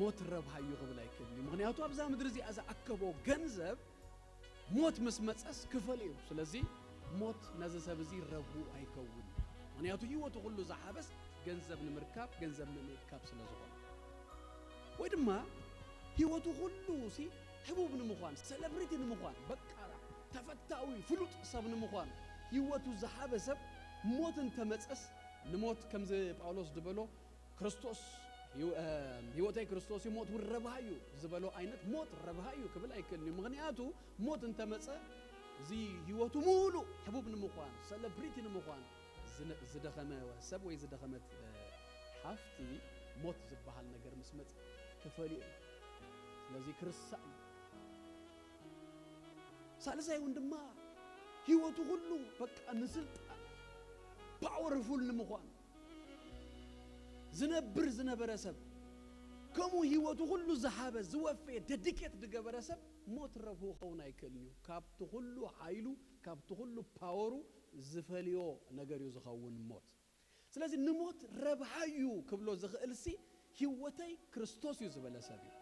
ሞት ረብሃ እዩ ክብል ኣይክእልን እዩ። ምኽንያቱ ኣብዛ ምድሪ እዚኣ ዝኣከቦ ገንዘብ ሞት ምስ መጸስ ክፈል እዩ። ስለዚ ሞት ነዚ ሰብ እዚ ረብሁ ኣይከውን። ምኽንያቱ ህይወቱ ኩሉ ዝሓበስ ገንዘብ ንምርካብ፣ ገንዘብ ንምእካብ ስለ ዝኾነ። ወይ ድማ ህይወቱ ኩሉ ሲ ህቡብ ንምዃን፣ ሰለብሪቲ ንምዃን፣ በቃ ተፈታዊ ፍሉጥ ሰብ ንምዃን ህይወቱ ዝሃበ ሰብ ሞት እንተመጸስ፣ ንሞት ከምዚ ጳውሎስ ዝበሎ ክርስቶስ ህይወ-፣ እ፣ ህይወተይ ክርስቶስ እዩ፣ ሞት እውን ረብሃ እዩ ዝበሎ ዓይነት ሞት ረብሃ እዩ ክብል ኣይክእልን እዩ። ምኽንያቱ ሞት እንተመጸ እዚ ህይወቱ ሙሉእ ሕቡብ ንምዃን፣ ሰለብሪቲ ንምዃን ዝነ-፣ ዝደኸመ ሰብ ወይ ዝደኸመት፣ እ፣ ሓፍቲ ሞት ዝበሃል ነገር ምስ መጽ ተፈልዩ እዩ። ስለዚ ክርስሳእ እዩ። ሳልሳይ እውን ድማ ህይወቱ ሁሉ በቃ ንስልጣን፣ ፓወርፉል ንምዃን ዝነብር ዝነበረ ሰብ፣ ከምኡ ህይወቱ ሁሉ ዝሃበ፣ ዝወፈየ፣ ደዲኬት ዝገበረ ሰብ ሞት ረብሑ ክኸውን ኣይክእልን እዩ። ካብቲ ኩሉ ሓይሉ፣ ካብቲ ኩሉ ፓወሩ ዝፈልዮ ነገር እዩ ዝኸውን ሞት። ስለዚ ንሞት ረብሓ እዩ ክብሎ ዝኽእል ሲ ህይወተይ ክርስቶስ እዩ ዝበለ ሰብ እዩ።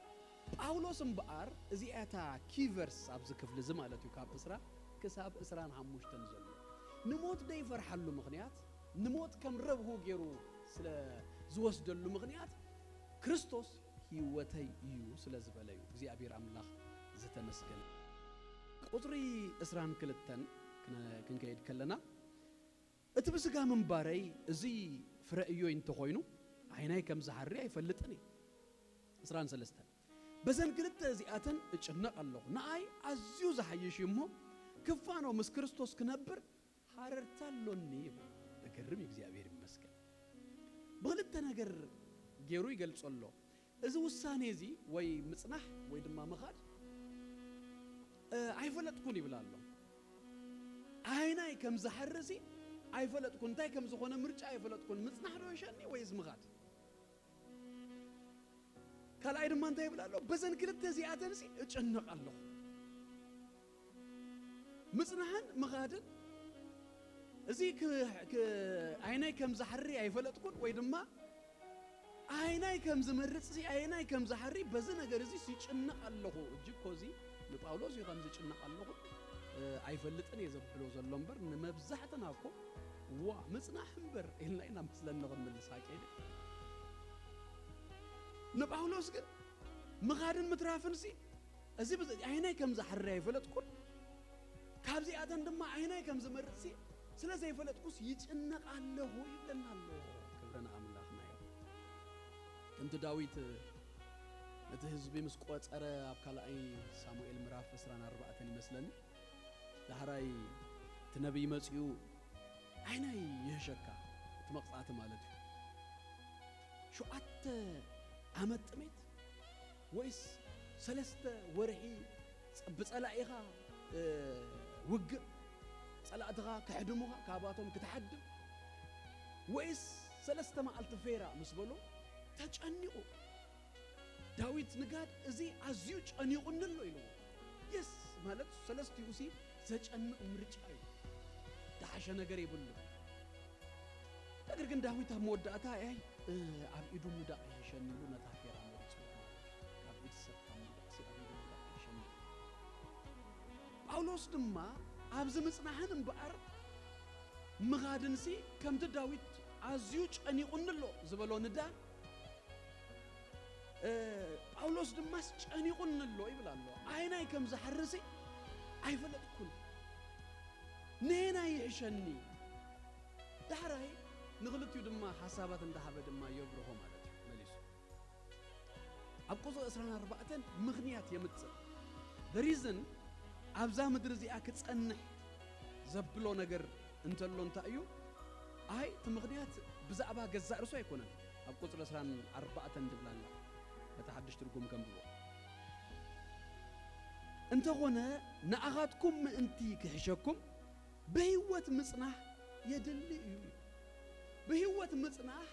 ጳውሎስ እምበኣር እዚኣ እታ ኪ ቨርስ ኣብዚ ክፍሊ እዚ ማለት እዩ፣ ካብ ዕስራ ክሳብ ዕስራን ሓሙሽተን ዘሎ። ንሞት ዘይፈርሓሉ ምኽንያት፣ ንሞት ከም ረብሑ ገይሩ ስለ ዝወስደሉ ምኽንያት፣ ክርስቶስ ህይወተይ እዩ ስለ ዝበለ እዩ። እግዚኣብሔር ኣምላኽ ዝተመስገነ። ቁጽሪ ዕስራን ክልተን ክነ-፣ ክንከይድ ከለና፣ እቲ ብስጋ ምንባረይ እዚ ፍረ እዮይ እንተኾይኑ፣ ዓይናይ ከም ዝሓሪ ኣይፈልጥን እየ። ዕስራን ሰለስተን፣ በዘን ክልተ እዚኣተን እጭነቕ ኣለኹ። ንኣይ ኣዝዩ ዝሓይሽ እዩ እሞ፣ ክፋኖ ምስ ክርስቶስ ክነብር ሃረርታ ኣሎኒ ይብል። እገርም እዩ፣ እግዚኣብሔር ይመስገን። ብኽልተ ነገር ገይሩ ይገልጾ ኣሎ። እዚ ውሳኔ እዚ ወይ ምጽናሕ ወይ ድማ ምኻድ፣ እ፣ ኣይፈለጥኩን ይብል ኣሎ። ዓይናይ ከም ዝሓርሲ ኣይፈለጥኩን፣ እንታይ ከም ዝኾነ ምርጫ ኣይፈለጥኩን። ምጽናሕ ዶ ይሸኒ ወይስ ምኻድ? ካልኣይ ድማ እንታይ ይብል ኣሎ? በዘን ክልተ እዚኣተንሲ እጨነቕ ኣለኹ። ምጽናሕን ምኻድን እዚ ክ-፣ ክ-፣ ዓይናይ ከም ዝሓሪ ኣይፈለጥኩን ወይ ድማ ዓይናይ ከም ዝመርጽ ሲ፣ ዓይናይ ከም ዝሓሪ በዚ ነገር እዚ ይጭነቕ ኣለኹ። እጅ እኮ እዚ ንጳውሎስ እዩ ከም ዝጭነቕ ኣለኹ፣ እ፣ ኣይፈልጥን እየ ዘብሎ ዘሎ እምበር፣ ንመብዛሕትና እኮ፣ "ዋ፣ ምጽናሕ እምበር" ኢልና ኢና መስለኒ ክንምልስ፣ ሓቂ ድዩ? ንጳውሎስ ግን ምኻድን ምትራፍን ሲ፣ እዚ ብዚ-፣ ዓይናይ ከም ዝሓሪ ኣይፈለጥኩን፣ ካብዚኣተን ድማ ዓይናይ ከም ዝመርጽ ሲ፣ ስለ ዘይፈለጥኩስ ይጭነቕ ኣለኹ ይብለና ኣሎ። ክብሪ ንኣምላኽና ይኹን። ከምቲ ዳዊት ነቲ ህዝቢ ምስ ቆጸረ ኣብ ካልኣይ ሳሙኤል ምዕራፍ ዕስራን ኣርባዕተን ይመስለኒ፣ ዳሕራይ እቲ ነቢይ መጺኡ፣ "ዓይነይ ይህሸካ"፣ እቲ መቕጻዕቲ ማለት እዩ። ሸውዓተ ዓመት ጥሜት ወይስ ሰለስተ ወርሒ ጸ-፣ ብጸላኢኻ፣ እ፣ ውግእ፣ ጸላእትኻ ከሕድሙኻ፣ ካብኣቶም ክትሓድም፣ ወይስ ሰለስተ መዓልቲ ፌራ ምስ በሎ ተጨኒቑ። ዳዊት ንጋድ እዚ ኣዝዩ ጨኒቑኒ ኣሎ ኢልዎ። የስ፣ ማለት ሰለስቲኡ ሲ ዘጨንቕ ምርጫ እዩ። ዝሓሸ ነገር የብሉን። ነገር ግን ዳዊት ኣብ መወዳእታ፣ "ኣይ፣ እ፣ ኣብ ኢዱ ምውዳቕ ይሕሸኒ" ኢሉ ነታ ፌራ መሪጹ ማለት እዩ። ካብ ኢድ ሰብ ካብ ምውዳቕ ሲ ኣብ ኢዱ ምውዳቕ ይሕሸኒ። ጳውሎስ ድማ ኣብዚ ምጽናሕን እምበኣር ምኻድንሲ ከምቲ ዳዊት ኣዝዩ ጨኒቑኒ ኣሎ ዝበሎ ንዳን፣ እ፣ ጳውሎስ ድማስ ጨኒቑኒ ኣሎ ይብል ኣሎ። ዓይናይ ከም ዝሓርሲ ኣይፈለጥኩን። ነየናይ ይሕሸኒ? ዳሕራይ ንኽልቲኡ ድማ ሓሳባት እንዳሃበ ድማ የብርሆ ማለት እዩ መሊሱ። ኣብ ቁጽሪ ዕስራን ኣርባዕተን ምኽንያት የምጽእ። The reason ኣብዛ ምድሪ እዚኣ ክጸንሕ ዘብሎ ነገር እንተሎ እንታይ እዩ? ኣይ፣ እቲ ምኽንያት ብዛዕባ ገዛእ ርእሱ ኣይኮነን። ኣብ ቁጽሪ ዕስራን ኣርባዕተን ድብል ኣላ። በቲ ሓድሽ ትርጉም ከንብቦ። "እንተኾነ ንኣኻትኩም ምእንቲ ክሕሸኩም ብህይወት ምጽናሕ የድሊ እዩ" እዩ። ብህይወት ምጽናሕ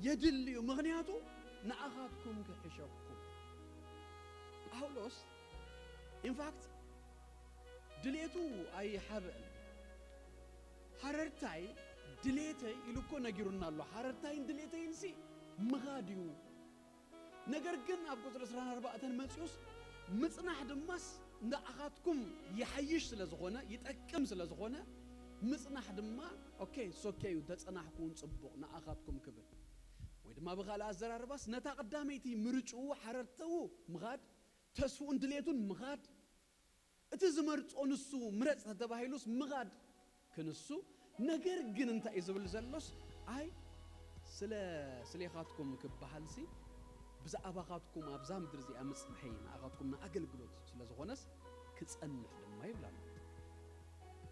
የድሊ እዩ፣ ምኽንያቱ ንኣኻትኩም ክሕሸኩም። ጳውሎስ ኢንፋክት ድሌቱ ኣይሓብእን። ሓረርታይ ድሌተይ ኢሉ እኮ ነጊሩና ኣሎ። ሓረርታይን ድሌተይንሲ ምኻድ እዩ። ነገር ግን ኣብ ቁጽሪ ዕስራን ኣርባዕተን መጺኡስ፣ ምጽናሕ ድማስ ንኣኻትኩም ይሓይሽ ስለ ዝኾነ፣ ይጠቅም ስለ ዝኾነ፣ ምጽናሕ ድማ፣ ኦኬ፣ it's okay እዩ፣ እንተጸናሕኩ እውን ጽቡቕ፣ ንኣኻትኩም ክብል። ወይ ድማ ብኻልእ ኣዘራርባስ፣ ነታ ቀዳመይቲ ምርጭኡ፣ ሓረርትኡ ምኻድ፣ ተስፍኡን ድሌቱን ምኻድ፣ እቲ ዝመርጾ ንሱ ምረጽ ተተባሂሉስ ምኻድ ክንሱ፣ ነገር ግን እንታይ እዩ ዝብል ዘሎስ፣ ኣይ፣ ስለ ስሌኻትኩም ክበሃልሲ፣ ብዛዕባኻትኩም ኣብዛ ምድሪ እዚኣ ምጽንሐይ ንኣኻትኩም ንኣገልግሎት ስለ ዝኾነስ፣ ክጸንሕ ድማ ይብል ኣሎ።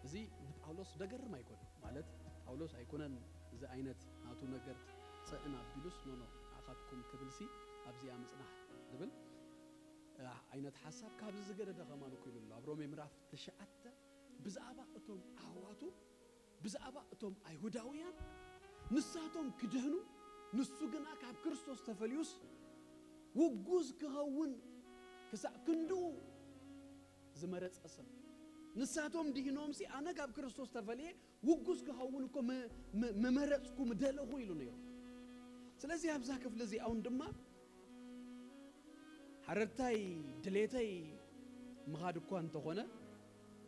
እዚ ንጳውሎስ ደገርም ኣይኮነን። ማለት ጳውሎስ ኣይኮነን እዚ ዓይነት ናቱ ነገር ጽዕን ኣቢሉስ፣ ኖ፣ ኖ፣ ንኣኻትኩም ክብልሲ ኣብዚኣ ምጽናሕ ዝብል፣ እ፣ ዓይነት ሓሳብ ካብዚ ዝገደደ ከማን እኮ ኢሉ ኣሎ። ኣብ ሮሜ ምዕራፍ ትሽዓተ ብዛዕባ እቶም ኣሕዋቱ፣ ብዛዕባ እቶም ኣይሁዳውያን ንሳቶም ክድህኑ፣ ንሱ ግና ካብ ክርስቶስ ተፈልዩስ ውጉዝ ክኸውን ክሳዕ ክንድኡ ዝመረጸ ሰብ። ንሳቶም ድሂኖምሲ ኣነ ካብ ክርስቶስ ተፈልየ ውጉዝ ክኸውን እኮ መ-፣ መ-፣ መመረጽኩ፣ ምደለኹ ኢሉ ነይሩ። ስለዚ ኣብዛ ክፍሊ እዚኣ እውን ድማ ሓረርታይ ድሌተይ ምኻድ እኳ እንተኾነ፣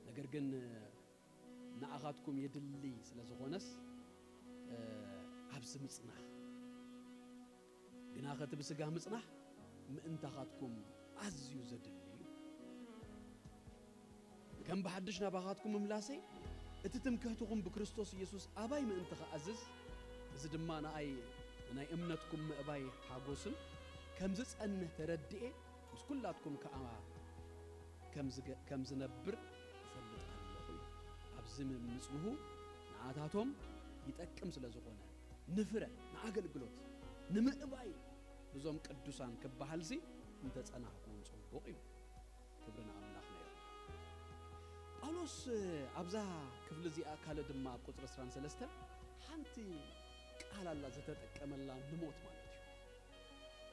ነገር ግን ንኣኻትኩም የድሊ ስለ ዝኾነስ፣ እ፣ ኣብዚ ምጽናሕ፣ ግናኸ እቲ ብስጋ ምጽናሕ ምእንታኻትኩም ኣዝዩ ዘድሊ እዩ። ከም ብሓድሽ ናባኻትኩም ምምላሰይ፣ እቲ ትምክህትኹም ብክርስቶስ ኢየሱስ ኣባይ ምእንቲ ኸኣዝዝ፣ እዚ ድማ ንኣይ ናይ እምነትኩም ምእባይ ሓጎስን ከም ዝጸንህ ተረድኤ፣ ምስ ኩላትኩም ከኣ ከም ዝገ-፣ ከም ዝነብር እፈልጥ ኣለኹ። ኣብዚ ም-፣ ምጽንሁ ንኣታቶም ይጠቅም ስለ ዝኾነ፣ ንፍረ፣ ንኣገልግሎት፣ ንምእባይ ብዞም ቅዱሳን ክበሃልሲ እንተጸናሕኩ እውን ጽቡቕ እዩ። ክብሪ ንኣምላኽና ይኹን። ጳውሎስ ኣብዛ ክፍሊ እዚኣ ካልእ ድማ ኣብ ቁጽሪ ዕስራን ሰለስተን ሓንቲ ቃል ኣላ ዝተጠቀመላ፣ ንሞት ማለት እዩ።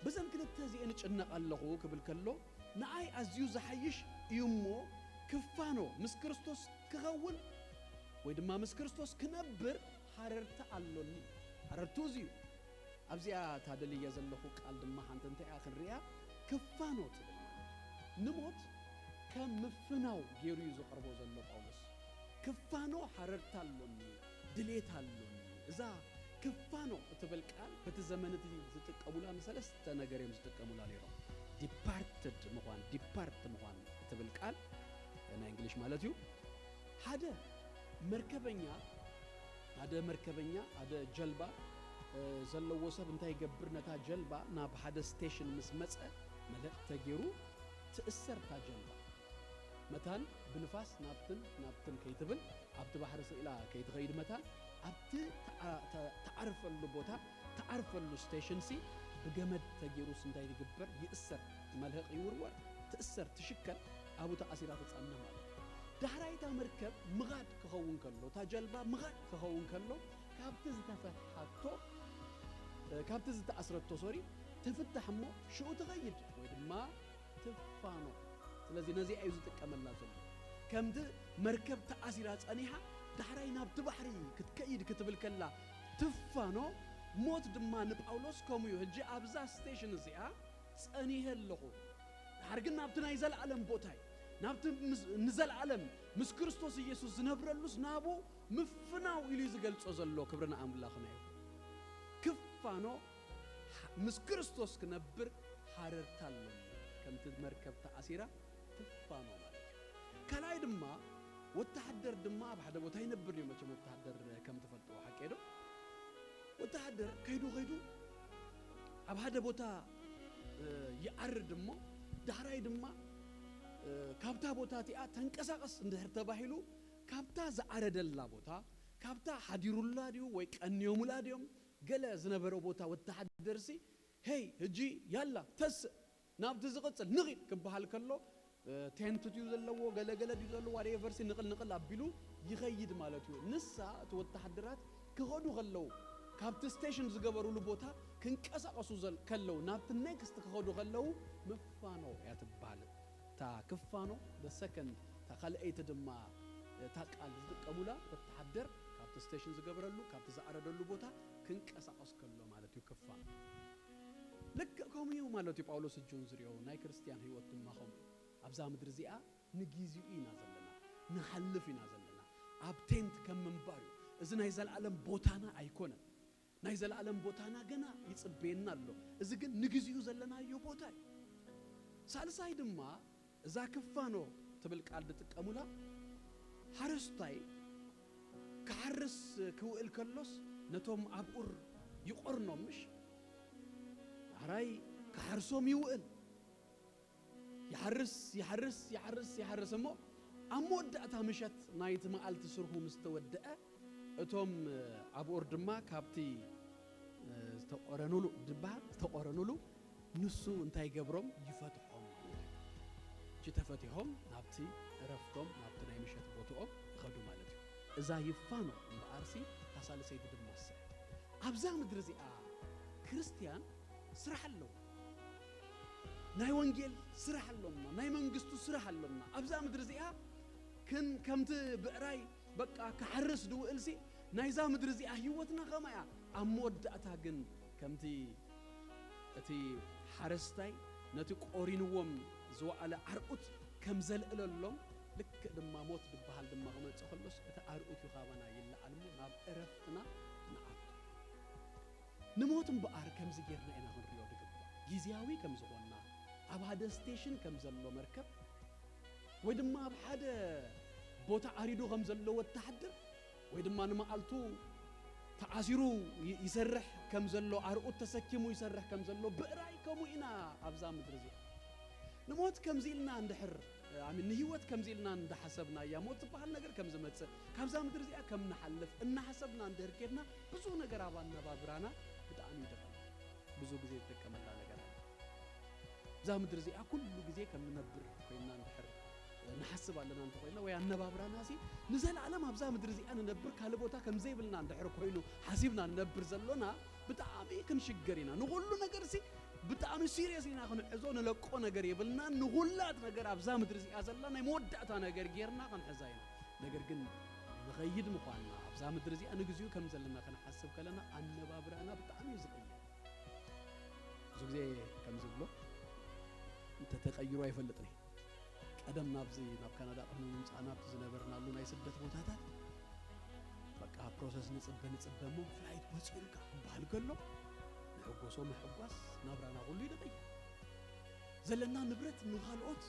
በዘን ክልተ እዚኤን እጭነቕ ኣለኹ ክብል ከሎ፣ ንኣይ ኣዝዩ ዝሓይሽ እዩ እሞ ክፋኖ፣ ምስ ክርስቶስ ክኸውን ወይ ድማ ምስ ክርስቶስ ክነብር ሃረርታ ኣሎኒ። ሃረርቱ እዚ እዩ። ኣብዚኣ እታ ደልየ ዘለኹ ቃል ድማ ሓንቲ እንታይ እያ ክንሪኣ? ክፋኖ ትብል ማለት እዩ። ንሞት ከም ምፍናው ገይሩ እዩ ዝቐርቦ ዘሎ ጳውሎስ። ክፋኖ ሃረርታ ኣሎኒ፣ ድሌት ኣሎኒ። እዛ ክፋኖ እትብል ቃል በቲ ዘመን እቲ ዝጥቀሙላ ንሰለስተ ነገር እዮም ዝጥቀሙላ ነይሮም። ዲፓርትድ ምዃን፣ ዲፓርት ምዃን እትብል ቃል ናይ እንግሊሽ ማለት እዩ። ሓደ መርከበኛ፣ ሓደ መርከበኛ፣ ሓደ ጀልባ፣ እ፣ ዘለዎ ሰብ እንታይ ይገብር? ነታ ጀልባ ናብ ሓደ ስቴሽን ምስ መጸ፣ መልህቕ ተገይሩ ትእሰር እታ ጀልባ። መታን ብንፋስ ናብትን ናብትን ከይትብል፣ ኣብቲ ባሕሪ ስኢላ ከይትኸይድ መታን፣ ኣብቲ ተዓ-፣ ተ-፣ ተዓርፈሉ ቦታ፣ ተዓርፈሉ ስቴሽንሲ ብገመድ ተገይሩስ እንታይ ይግበር? ይእሰር። መልህቕ ይውርወር፣ ትእሰር፣ ትሽከል፣ ኣብኡ ተኣሲራ ትጸንሕ ማለት እዩ። ዳሕራይ እታ መርከብ ምኻድ ክኸውን ከሎ፣ እታ ጀልባ ምኻድ ክኸውን ከሎ፣ ካብቲ ዝተፈትሓቶ፣ እ፣ ካብቲ ዝተኣስረቶ፣ ሶሪ፣ ትፍታሕ እሞ ሽኡ ትኸይድ ወይ ድማ ትፋኖ። ስለዚ ነዚኣ እዩ ዝጥቀመላ ዘሎ። ከምቲ መርከብ ተኣሲራ ጸኒሓ ዳሕራይ ናብቲ ባሕሪ ክትከይድ ክትብል ከላ ትፋኖ፣ ሞት ድማ ንጳውሎስ ከምኡ እዩ። ሕጂ ኣብዛ ስቴሽን እዚኣ ጸኒሐ ኣለኹ። ድሓር ግን ናብቲ ናይ ዘለኣለም ቦታይ፣ ናብቲ ምስ-፣ ንዘለኣለም ምስ ክርስቶስ ኢየሱስ ዝነብረሉስ ናብኡ ምፍናው ኢሉ እዩ ዝገልጾ ዘሎ። ክብሪ ንኣምላኽና ይኹን። ክፋኖ ምስ ክርስቶስ ክነብር ሃረርታ ኣለኒ። ከምቲ መርከብ ተኣሲራ ትፋኖ ማለት እዩ። ካልኣይ ድማ ወተሃደር ድማ ኣብ ሓደ ቦታ ይነብር እዩ። መቸም ወተሃደር ከም ትፈልጥዎ ሓቂ ዶ? ወተሃደር ከይዱ ከይዱ ኣብ ሓደ ቦታ፣ እ፣ ይዓርድ እሞ ዳሕራይ ድማ፣ እ፣ ካብታ ቦታ እቲኣ ተንቀሳቐስ እንድሕር ተባሂሉ ካብታ ዝዓረደላ ቦታ፣ ካብታ ሓዲሩላ ድዩ ወይ ቀንዮሙላ ድዮም ገለ ዝነበረ ቦታ ወተሃደርሲ፣ "ሄይ፣ ህጂ ያላ፣ ተስእ፣ ናብቲ ዝቕጽል ንኺድ" ክበሃል ከሎ፣ እ፣ ቴንት ድዩ ዘለዎ፣ ገለገለ ድዩ ዘለዎ፣ ዋትኤቨርሲ ንቕል ንቕል ኣቢሉ ይኸይድ ማለት እዩ። ንሳ፣ እቲ ወተሃደራት ክኸዱ ከለዉ፣ ካብቲ ስቴሽን ዝገበሩሉ ቦታ ክንቀሳቐሱ ዘል-፣ ከለዉ፣ ናብቲ ኔክስት ክኸዱ ከለዉ፣ ምፋኖ እያ ትበሃል። እታ ክፋኖ፣ the second፣ እታ ካልኣይቲ ድማ፣ እታ ቃል ዝጥቀሙላ፣ ወተሃደር ካብቲ ስቴሽን ዝገበረሉ፣ ካብቲ ዝዓረደሉ ቦታ ክንቀሳቐስ ከሎ ማለት እዩ ክፋኖ። ልክእ ከምኡ እዩ ማለት እዩ ጳውሎስ እጁን ዝሪኦ፣ ናይ ክርስትያን ህይወት ድማ ከምኡ እዩ። ኣብዛ ምድሪ እዚኣ ንጊዜኡ ኢና ዘለና፣ ንሓልፍ ኢና ዘለና። ኣብ ቴንት ከም ምንባር እዩ። እዚ ናይ ዘለኣለም ቦታና ኣይኮነን። ናይ ዘለኣለም ቦታና ገና ይጽበየና ኣሎ። እዚ ግን ንጊዜኡ ዘለናዮ ቦታ እዩ። ሳልሳይ ድማ እዛ ክፋኖ ትብል ቃል ዝጥቀሙላ፣ ሓረስታይ ክሓርስ ክውእል ከሎስ ነቶም ኣብ ኡር ይቆርኖም፣ ምሽ? ዳሕራይ ክሓርሶም ይውእል። ይሓርስ፣ ይሓርስ፣ ይሓርስ፣ ይሓርስ እሞ ኣብ መወዳእታ ምሸት ናይቲ መዓልቲ ስርሑ ምስ ተወድአ፣ እቶም ኣብ ኦር ድማ ካብቲ ዝተቆረኑሉ ድበሃል ዝተቆረኑሉ ንሱ እንታይ ገብሮም? ይፈትሖም ማለት እዩ። እቺ ተፈቲሖም ናብቲ እረፍቶም ናብቲ ናይ ምሸት ቦትኦም ይኸዱ ማለት እዩ። እዛ ይፋኖ እምበኣርሲ እታ ሳልሰይቲ ድማ እሳ እያ። ኣብዛ ምድሪ እዚኣ ክርስትያን ስራሕ ኣለዎ። ናይ ወንጌል ስራሕ ኣሎና፣ ናይ መንግስቱ ስራሕ ኣሎና። ኣብዛ ምድሪ እዚኣ ክን ከምቲ ብዕራይ በቃ ክሓርስ ድውእልሲ ናይዛ ምድሪ እዚኣ ህይወትና ከማ እያ። ኣብ መወዳእታ ግን ከምቲ እቲ ሓረስታይ ነቲ ቆሪንዎም ዝወዓለ ዓርዑት ከም ዘልእለሎም ልክዕ ድማ ሞት ዝበሃል ድማ ክመጽእ ከሎስ እቲ ዓርዑት እዩ ካባና ይለዓል እሞ ናብ እረፍትና ንኣቱ። ንሞት እምበኣር ከምዚ ጌርና ኢና ክንሪኦ ዝግባእ። ግዝያዊ ከም ዝኾንና፣ ኣብ ሓደ ስቴሽን ከም ዘሎ መርከብ፣ ወይ ድማ ኣብ ሓደ ቦታ ዓሪዱ ከም ዘሎ ወተሃደር፣ ወይ ድማ ንመዓልቱ ተዓሲሩ ይ-፣ ይሰርሕ ከም ዘሎ፣ ኣርዑት ተሰኪሙ ይሰርሕ ከም ዘሎ ብዕራይ፣ ከምኡ ኢና ኣብዛ ምድሪ እዚኣ። ንሞት ከምዚ ኢልና እንድሕር፣ ኣሚን፣ ንህይወት ከምዚ ኢልና እንዳሓሰብናያ፣ ሞት ዝበሃል ነገር ከም ዝመጽእ፣ ካብዛ ምድሪ እዚኣ ከም ንሓልፍ እናሓሰብና እንድሕር ኬድና፣ ብዙ ነገር ኣብ ኣነባብራና ብጣዕሚ ይደኸም። ብዙ ግዜ ዝጥቀመላ ነገር ኣለ። እዛ ምድሪ እዚኣ ኩሉ ግዜ ከም ንነብር ኮይንና እንድሕር ንሓስብ ኣለና እንተኮይና፣ ወይ ኣነባብራና ሲ ንዘለኣለም ኣብዛ ምድሪ እዚኣ ንነብር፣ ካልእ ቦታ ከም ዘይብልና እንድሕር ኮይኑ ሓሲብና ንነብር ዘሎና፣ ብጣዕሚ ክንሽገር ኢና። ንኹሉ ነገር ሲ ብጣዕሚ ሲሪየስ ኢና ክንሕዞ፣ ንለቆ ነገር የብልናን። ንኹላት ነገር ኣብዛ ምድሪ እዚኣ ዘላ ናይ መወዳእታ ነገር ጌርና ክንሕዛ ኢና። ነገር ግን ንኸይድ ምዃንና፣ ኣብዛ ምድሪ እዚኣ ንግዚኡ ከም ዘለና ክንሓስብ ከለና፣ ኣነባብራና ብጣዕሚ እዩ ዝቕየር። ብዙ ግዜ ከም ዝብሎ፣ እንተ ተቐይሩ ኣይፈልጥን እየ። ቀደም ናብዚ፣ ናብ ካናዳ ቅድሚ ምምጻእና ኣብቲ ዝነበርናሉ ናይ ስደት ቦታታት፣ በቃ ፕሮሰስ ንጽበ፣ ንጽበ እሞ ፍላይት በጺሑልካ ክበሃል ከሎ፣ ንሕጎሶ ምሕጓስ ናብራና ኩሉ እዩ ዝቕየር። ዘለና ንብረት ንኻልኦት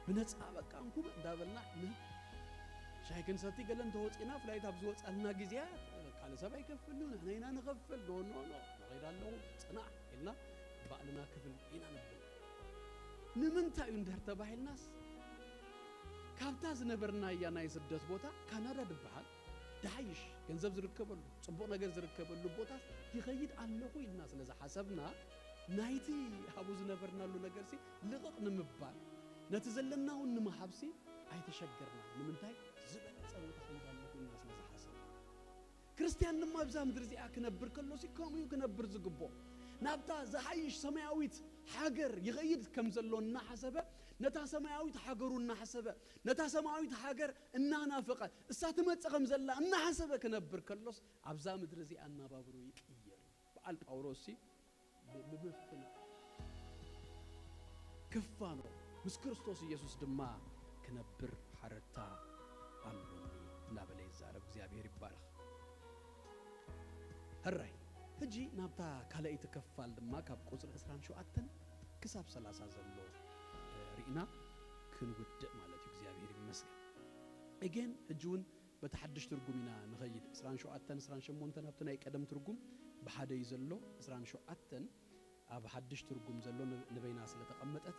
ብነጻ በቃ እንኩመ እንዳበልና ን-፣ ሻይ ክንሰቲ ገለ እንተወጺና፣ ፍላይት ኣብ ዝወጻልና ግዜያት ካልእ ሰብ ኣይከፍልን እዩ፣ ንሕና ኢና ንኸፍል፣ ኖ፣ ኖ፣ ኖ፣ ንኸይድ ኣለኹ፣ ጽናሕ ኢልና ባዕልና ክፍል ኢና ንብል። ንምንታይ እዩ እንድሕር ተባሂልናስ፣ ካብታ ዝነበርናያ ናይ ስደት ቦታ፣ ካናዳ ድበሃል፣ ድሓይሽ ገንዘብ ዝርከበሉ፣ ጽቡቕ ነገር ዝርከበሉ ቦታስ ይኸይድ ኣለኹ ኢልና ስለ ዝሓሰብና፣ ናይቲ ኣብኡ ዝነበርናሉ ነገርሲ ልቕቕ ንምባል፣ ነቲ ዘለና እውን ንምሃብሲ ኣይተሸገርናን። ንምንታይ? ዝበለጸ ቦታ ኸይድ ኣለኹ ኢልና ስለ ዝሓሰብና። ክርስትያን ድማ ኣብዛ ምድሪ እዚኣ ክነብር ከሎሲ ከምኡ እዩ ክነብር ዝግብኦ። ናብታ ዝሓይሽ ሰማያዊት ሃገር ይኸይድ ከም ዘሎ እናሓሰበ፣ ነታ ሰማያዊት ሃገሩ እናሓሰበ፣ ነታ ሰማያዊት ሃገር እናናፈቐ፣ እሳ ትመጽእ ከም ዘላ እናሓሰበ ክነብር ከሎስ፣ ኣብዛ ምድሪ እዚኣ ኣነባብሮ ይቅየር። በዓል ጳውሎስሲ ብ-፣ ብምፍና ክፋኖ፣ ምስ ክርስቶስ ኢየሱስ ድማ ክነብር ሓረታ ኣሎኒ እናበለ ይዛረብ። እግዚኣብሔር ይባረኽ። ሕራይ፣ ሕጂ ናብታ ካልኣይቲ ክፋል ድማ ካብ ቁጽሪ ዕስራን ሸውዓተን ክሳብ ሰላሳ ዘሎ፣ እ፣ ርኢና ክንውድእ ማለት እዩ። እግዚኣብሔር ይመስገን። ኤጌን፣ ሕጂ እውን በቲ ሓድሽ ትርጉም ኢና ንኸይድ። ዕስራን ሸውዓተን፣ ዕስራን ሸሞንተን ኣብቲ ናይ ቀደም ትርጉም ብሓደ እዩ ዘሎ። ዕስራን ሸውዓተን ኣብ ሓድሽ ትርጉም ዘሎ ን-፣ ንበይና ስለ ተቐመጠት፣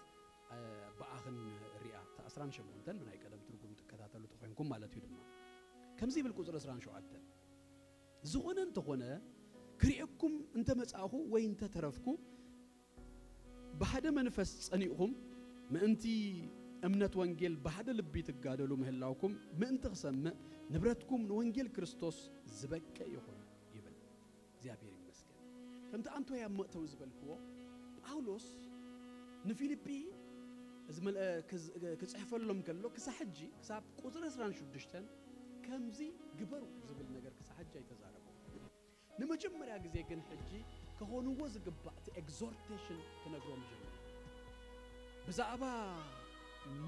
እ፣ ብኣ ክንሪኣ። እታ ዕስራን ሸሞንተን ብናይ ቀደም ትርጉም ትከታተሉ ተኾይንኩም ማለት እዩ ድማ። ከምዚ ይብል ቁጽሪ ዕስራን ሸውዓተን፣ "ዝኾነ እንተኾነ ክሪኤኩም እንተመጻእኹ ወይ እንተተረፍኩ፣ ብሓደ መንፈስ ጸኒእኹም ምእንቲ እምነት ወንጌል ብሓደ ልቢ ትጋደሉ ምህላውኩም ምእንቲ ክሰምዕ፣ ንብረትኩም ንወንጌል ክርስቶስ ዝበቅዕ ይኹን" ይብል። እግዚኣብሔር ይመስገን። ከምቲ ኣንቶያ መእተዊ ዝበልክዎ፣ ጳውሎስ ንፊልጲ እዚ መልአ-፣ ክዝ-፣ ክጽሕፈሎም ከሎ፣ ክሳብ ሕጂ፣ ክሳብ ቁጽሪ ዕስራን ሽዱሽተን ከምዚ ግበሩ ዝብል ነገር ክሳብ ሕጂ ኣይተዛረቦም። ንመጀመርያ ግዜ ግን ሕጂ ክኾንዎ ዝግባእ እቲ ኤግዞርቴሽን ክነግሮም ጀመረ። ብዛዕባ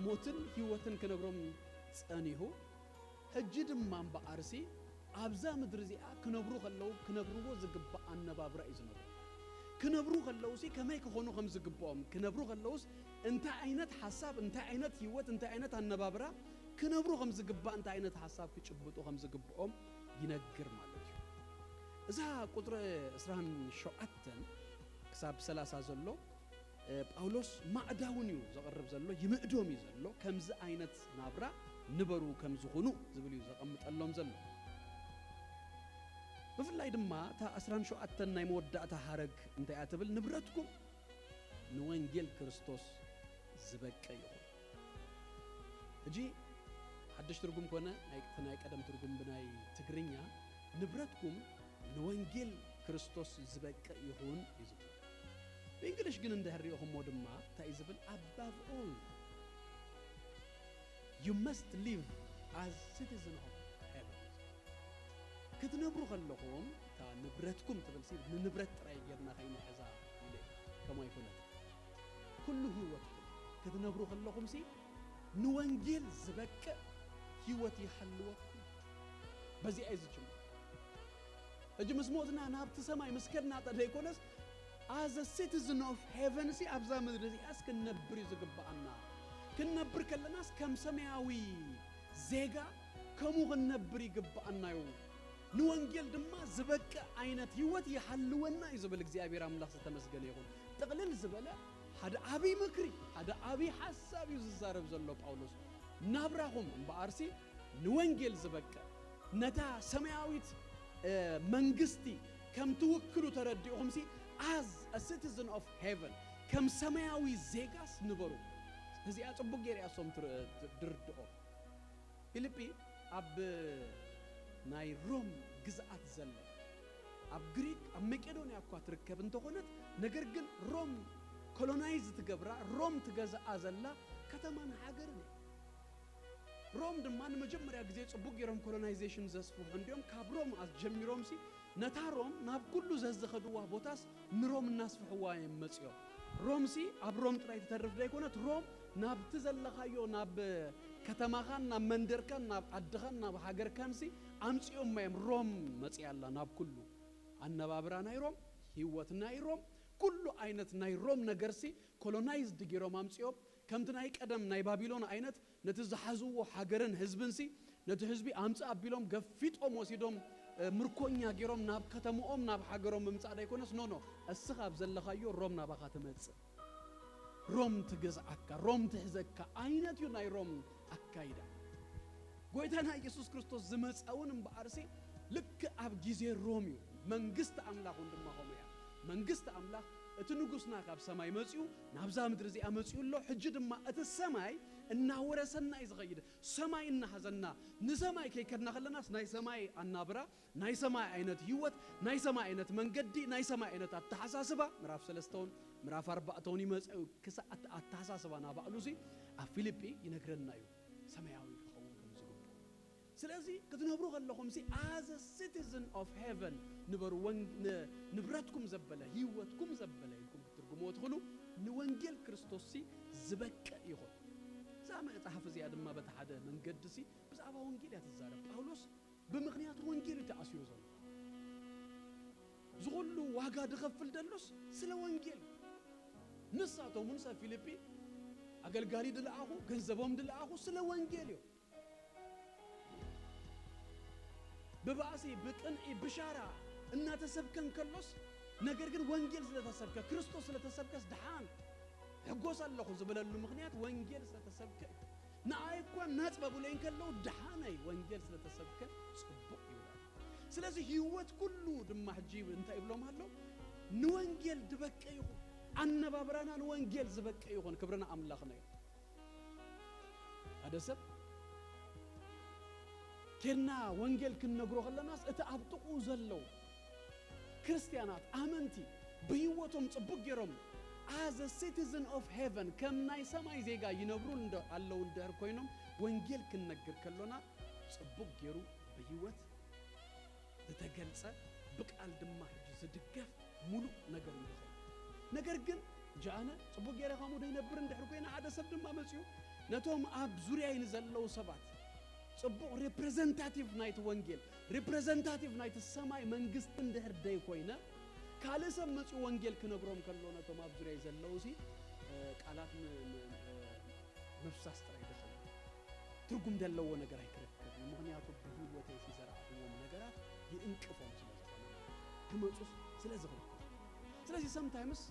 ሞትን ህይወትን ክነግሮም ጸኒሁ፣ ሕጂ ድማ እምበኣርሲ ኣብዛ ምድሪ እዚኣ ክነብሩ ከለዉ ክነብርዎ ዝግባእ ኣነባብራ እዩ ዝነብሩ። ክነብሩ ከለዉሲ ከመይ ክኾኑ ከም ዝግብኦም፣ ክነብሩ ከለዉስ እንታይ ዓይነት ሓሳብ፣ እንታይ ዓይነት ህይወት፣ እንታይ ዓይነት ኣነባብራ ክነብሩ ከም ዝግባእ፣ እንታይ ዓይነት ሓሳብ ክጭብጡ ከም ዝግብኦም ይነግር ማለት እዩ። እዛ ቁጽሪ ዕስራን ሸውዓተን ክሳብ ሰላሳ ዘሎ፣ እ፣ ጳውሎስ ማዕዳ እውን እዩ ዘቕርብ ዘሎ፣ ይምዕዶም እዩ ዘሎ። ከምዚ ዓይነት ናብራ ንበሩ ከም ዝኾኑ ዝብል እዩ ዘቐምጠሎም ዘሎ። ብፍላይ ድማ እታ ዕስራን ሸውዓተን ናይ መወዳእታ ሃረግ እንታይ እያ ትብል? ንብረትኩም ንወንጌል ክርስቶስ ዝበቀ ይኹን። ሕጂ ሓድሽ ትርጉም ኮነ ናይ፣ እቲ ናይ ቀደም ትርጉም ብናይ ትግርኛ ንብረትኩም ንወንጌል ክርስቶስ ዝበቀ ይኹን እዩ ዝብል። ብእንግሊሽ ግን እንድሕር ሪእኹሞ ድማ እንታይ እዩ ዝብል? Above all, you must live as citizen of heaven. ክትነብሩ ከለኹም፣ እታ ንብረትኩም ትብል ሲ ንንብረት ጥራይ ጌርና ከይንሕዛ ኢለ፣ ከምኡ ኣይኮነት። ኩሉ ህይወትኩም ክትነብሩ ከለኹም ሲ ንወንጌል ዝበቅዕ ህይወት ይሃልወኩም። በዚኣ እዩ ዝጅምር። ሕጂ ምስ ሞትና ናብቲ ሰማይ ምስ ከድና ጥራይ ዘይኮነስ፣ as a citizen of heaven ሲ ኣብዛ ምድሪ እዚኣስ ክንነብር እዩ ዝግብኣና። ክንነብር ከለናስ ከም ሰማያዊ ዜጋ ከምኡ ክንነብር ይግብኣና እዩ። ንወንጌል ድማ ዝበቅዕ ዓይነት ህይወት ይሃልወና እዩ ዝብል እግዚኣብሔር ኣምላኽ ዝተመስገነ ይኹን። ጥቕልል ዝበለ ሓደ ዓብይ ምክሪ፣ ሓደ ዓብይ ሓሳብ እዩ ዝዛረብ ዘሎ ጳውሎስ። ናብራኹም እምበኣርሲ ንወንጌል ዝበቅዕ፣ ነታ ሰማያዊት፣ እ፣ መንግስቲ ከም ትውክሉ ተረዲእኹምሲ፣ as a citizen of heaven፣ ከም ሰማያዊ ዜጋስ ንበሩ። እዚኣ ጽቡቕ ጌርያ እሶም ትር-፣ ትርድኦ። ፊልጲ ኣብ ናይ ሮም ግዝኣት ዘለ፣ ኣብ ግሪክ፣ ኣብ መቄዶንያ እኳ ትርከብ እንተኾነት፣ ነገር ግን ሮም ኮሎናይዝ ትገብራ፣ ሮም ትገዝኣ ዘላ ከተማን ሃገርን እያ። ሮም ድማ ንመጀመርያ ግዜ ጽቡቕ ገይሮም ኮሎናይዜሽን ዘስፍሑ እንዲኦም። ካብ ሮም ኣጀሚሮምሲ ነታ ሮም ናብ ኩሉ ዘዝኸድዋ ቦታስ ንሮም እናስፍሕዋ እዮም መጺኦም። ሮምሲ ኣብ ሮም ጥራይ ትተርፍ ዘይኮነት፣ ሮም ናብቲ ዘለኻዮ፣ ናብ ከተማኻን ናብ መንደርካን ናብ ዓድኻን ናብ ሃገርካንሲ ኣምጺኦማ እዮም። ሮም መጺኣ ኣላ ናብ ኩሉ። ኣነባብራ ናይ ሮም፣ ህይወት ናይ ሮም፣ ኩሉ ዓይነት ናይ ሮም ነገርሲ ኮሎናይዝድ ገይሮም ኣምጺኦም። ከምቲ ናይ ቀደም ናይ ባቢሎን ዓይነት ነቲ ዝሓዝዎ ሃገርን ህዝብንሲ ነቲ ህዝቢ ኣምጽእ ኣቢሎም ገፊጦም ወሲዶም፣ እ፣ ምርኮኛ ገይሮም ናብ ከተምኦም ናብ ሃገሮም ምምጻእ ዳይኮነስ፣ ኖ፣ ኖ፣ እስኻ ኣብ ዘለኻዮ ሮም ናባኻ ትመጽእ። ሮም ትገዝኣካ፣ ሮም ትሕዘካ ዓይነት እዩ ናይ ሮም ኣካይዳ። ጎይታና ኢየሱስ ክርስቶስ ዝመጻ እውን እምበኣርሲ ልክዕ ኣብ ግዜ ሮም እዩ። መንግስቲ ኣምላኽ እውን ድማ ከምኡ እያ። መንግስቲ ኣምላኽ እቲ ንጉስና ካብ ሰማይ መጺኡ ናብዛ ምድሪ እዚኣ መጺኡ ኣሎ። ሕጂ ድማ እቲ ሰማይ እናወረሰና እዩ ዝኸይድ። ሰማይ እናሃዘና፣ ንሰማይ ከይከድና ከለናስ ናይ ሰማይ ኣናብራ፣ ናይ ሰማይ ዓይነት ህይወት፣ ናይ ሰማይ ዓይነት መንገዲ፣ ናይ ሰማይ ዓይነት ኣተሓሳስባ፣ ምዕራፍ ሰለስተ እውን ምዕራፍ ኣርባዕተ እውን ይመጽእ እዩ። ክሳዕ ኣተ-፣ ኣተሓሳስባና ባዕሉሲ ኣብ ፊልጲ ይነግረና እዩ። ሰማያዊ ክኸውን ከም ዝግብኦ። ስለዚ ክትነብሩ ከለኹምሲ፣ as a citizen of heaven ንበሩ። ወን-፣ ን-፣ ንብረትኩም ዘበለ፣ ህይወትኩም ዘበለ ኢልኩም ክትትርጉምዎ ትኽእሉ። ንወንጌል ክርስቶስሲ ዝበቅዕ ይኹን። እዛ መጽሓፍ እዚኣ ድማ በቲ ሓደ መንገድሲ ብዛዕባ ወንጌል እያ ትዛረብ። ጳውሎስ ብምኽንያት ወንጌል እዩ ተኣሲሩ ዘሎ። ዝኹሉ ዋጋ ድኸፍል ደሎስ ስለ ወንጌል። ንሳቶም እውን ሰብ ፊልጲ ኣገልጋሊ ድለኣኹ፣ ገንዘቦም ድለኣኹ ስለ ወንጌል እዮም። ብባእሲ፣ ብቅንዒ፣ ብሻራ እናተሰብከ እንከሎስ፣ ነገር ግን ወንጌል ስለተሰብከ፣ ክርስቶስ ስለተሰብከስ ደሓን ሕጎስ ኣለኹ ዝበለሉ ምኽንያት ወንጌል ስለተሰብከ እዩ። ንኣይ እኳ ናጽ በብለይ እንከለዉ ደሓነይ ወንጌል ስለተሰብከ ጽቡቕ ይብላሉ። ስለዚ ህይወት ኩሉ ድማ ሕጂ እንታይ ይብሎም ኣሎ? ንወንጌል ዝበቀ ይኹን፣ ኣነባብራና ንወንጌል ዝበቀ ይኹን። ክብሪ ንኣምላኽና ይኹን። ሓደ ሰብ ኬድና ወንጌል ክንነግሮ ከለናስ፣ እቲ ኣብ ጥቕኡ ዘለዉ ክርስትያናት፣ ኣመንቲ፣ ብህይወቶም ጽቡቕ ገይሮም፣ as a citizen of heaven፣ ከም ናይ ሰማይ ዜጋ ይነብሩ እንደ-፣ ኣለዉ እንድሕር ኮይኖም፣ ወንጌል ክንነግር ከሎና፣ ጽቡቕ ገይሩ ብህይወት ዝተገልጸ፣ ብቃል ድማ ሕጂ ዝድገፍ፣ ሙሉእ ነገር እዩ ዝኸውን። ነገር ግን፣ ጃነ ጽቡቕ ገይረ ከምኡ ዶ ይነብር እንድሕር ኮይነ፣ ሓደ ሰብ ድማ መጺኡ ነቶም ኣብ ዙርያይ ንዘለዉ ሰባት ጽቡቕ ሪፕሬዘንታቲቭ ናይቲ ወንጌል፣ ሪፕሬዘንታቲቭ ናይቲ ሰማይ መንግስቲ እንድሕር ደይ ኮይነ፣ ካልእ ሰብ መጺኡ ወንጌል ክነግሮም ከሎ፣ ነቶም ኣብ ዙርያይ ዘለዉ ሲ፣ እ፣ ቃላት ም-፣ ም-፣ እ፣ ምፍሳስ ጥራይ ድኸውን። ትርጉም ዘለዎ ነገር ኣይክረክብን። ምኽንያቱ ብህይወተይ ዝዘራእኽዎም ነገራት ይእንቅፎም ስለ ዝኾነ፣ ክመጹስ ስለ ዝኽልክሉ። ስለዚ ሰምታይምስ፣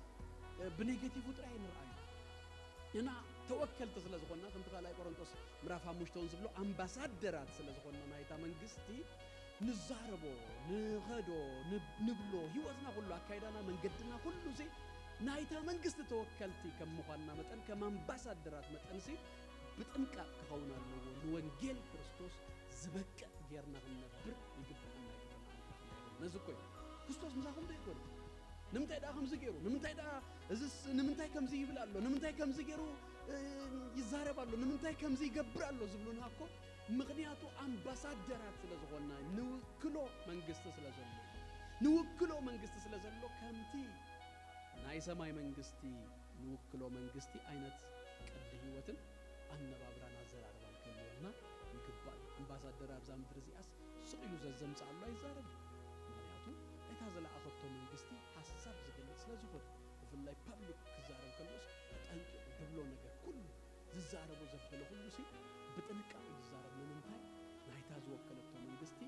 እ፣ ብኔጌቲቭ ጥራይ ንርኣዩ። እና ተወከልቲ ስለ ዝኾንና፣ ከምቲ ካልኣይ ቆሮንቶስ ምዕራፍ ሓሙሽተ እውን ዝብሎ፣ ኣምባሳደራት ስለ ዝኾንና ናይታ መንግስቲ፣ ንዛረቦ፣ ንኸዶ፣ ንብ-፣ ንብሎ፣ ህይወትና ኩሉ፣ ኣካይዳና፣ መንገድና ኩሉ እዚ ናይታ መንግስቲ ተወከልቲ ከም ምዃንና መጠን፣ ከም ኣምባሳደራት መጠንሲ ብጥንቃቕ ክኸውን ኣለዎ። ንወንጌል ክርስቶስ ዝበቅዕ ጌርና ክንነብር ይግብኣና እዩ። ነዚ እኮ እዩ። ክርስቶስ ምሳኹም ዶ ኣይኮነን? ንምንታይ ደኣ ከምዚ ገይሩ? ንምንታይ ደኣ እዝስ፣ ንምንታይ ከምዚ ይብል ኣሎ? ንምንታይ ከምዚ ገይሩ፣ እ፣ ይዛረብ ኣሎ? ንምንታይ ከምዚ ይገብር ኣሎ? ዝብሉና እኮ፣ ምኽንያቱ ኣምባሳደራት ስለ ዝኾንና፣ ንውክሎ መንግስቲ ስለ ዘሎ፣ ንውክሎ መንግስቲ ስለ ዘሎ፣ ከምቲ ናይ ሰማይ መንግስቲ ንውክሎ መንግስቲ ዓይነት ቅዲ ህይወትን ኣነባብራን ኣዘራርባን ክህልወና ይግባእ። ኣምባሳደር ኣብዛ ምድሪ እዚኣስ ስቕ ኢሉ ዘዘምጽኣሉ ኣይዛረብን። ምኽንያቱ እታ ዝለኣኸቶ መንግስቲ ሓሳብ ዝገልጽ ስለ ዝኾነ፣ ብፍላይ ፓብሊክ ክዛረብ ከሎስ ተጠንቂቑ ድብሎ ነገር ኩሉ፣ ዝዛረቦ ዘበለ ኩሉ ሲ ብጥንቃቄ ዝዛረብ። ንምንታይ? ናይታ ዝወከለቶ መንግስቲ፣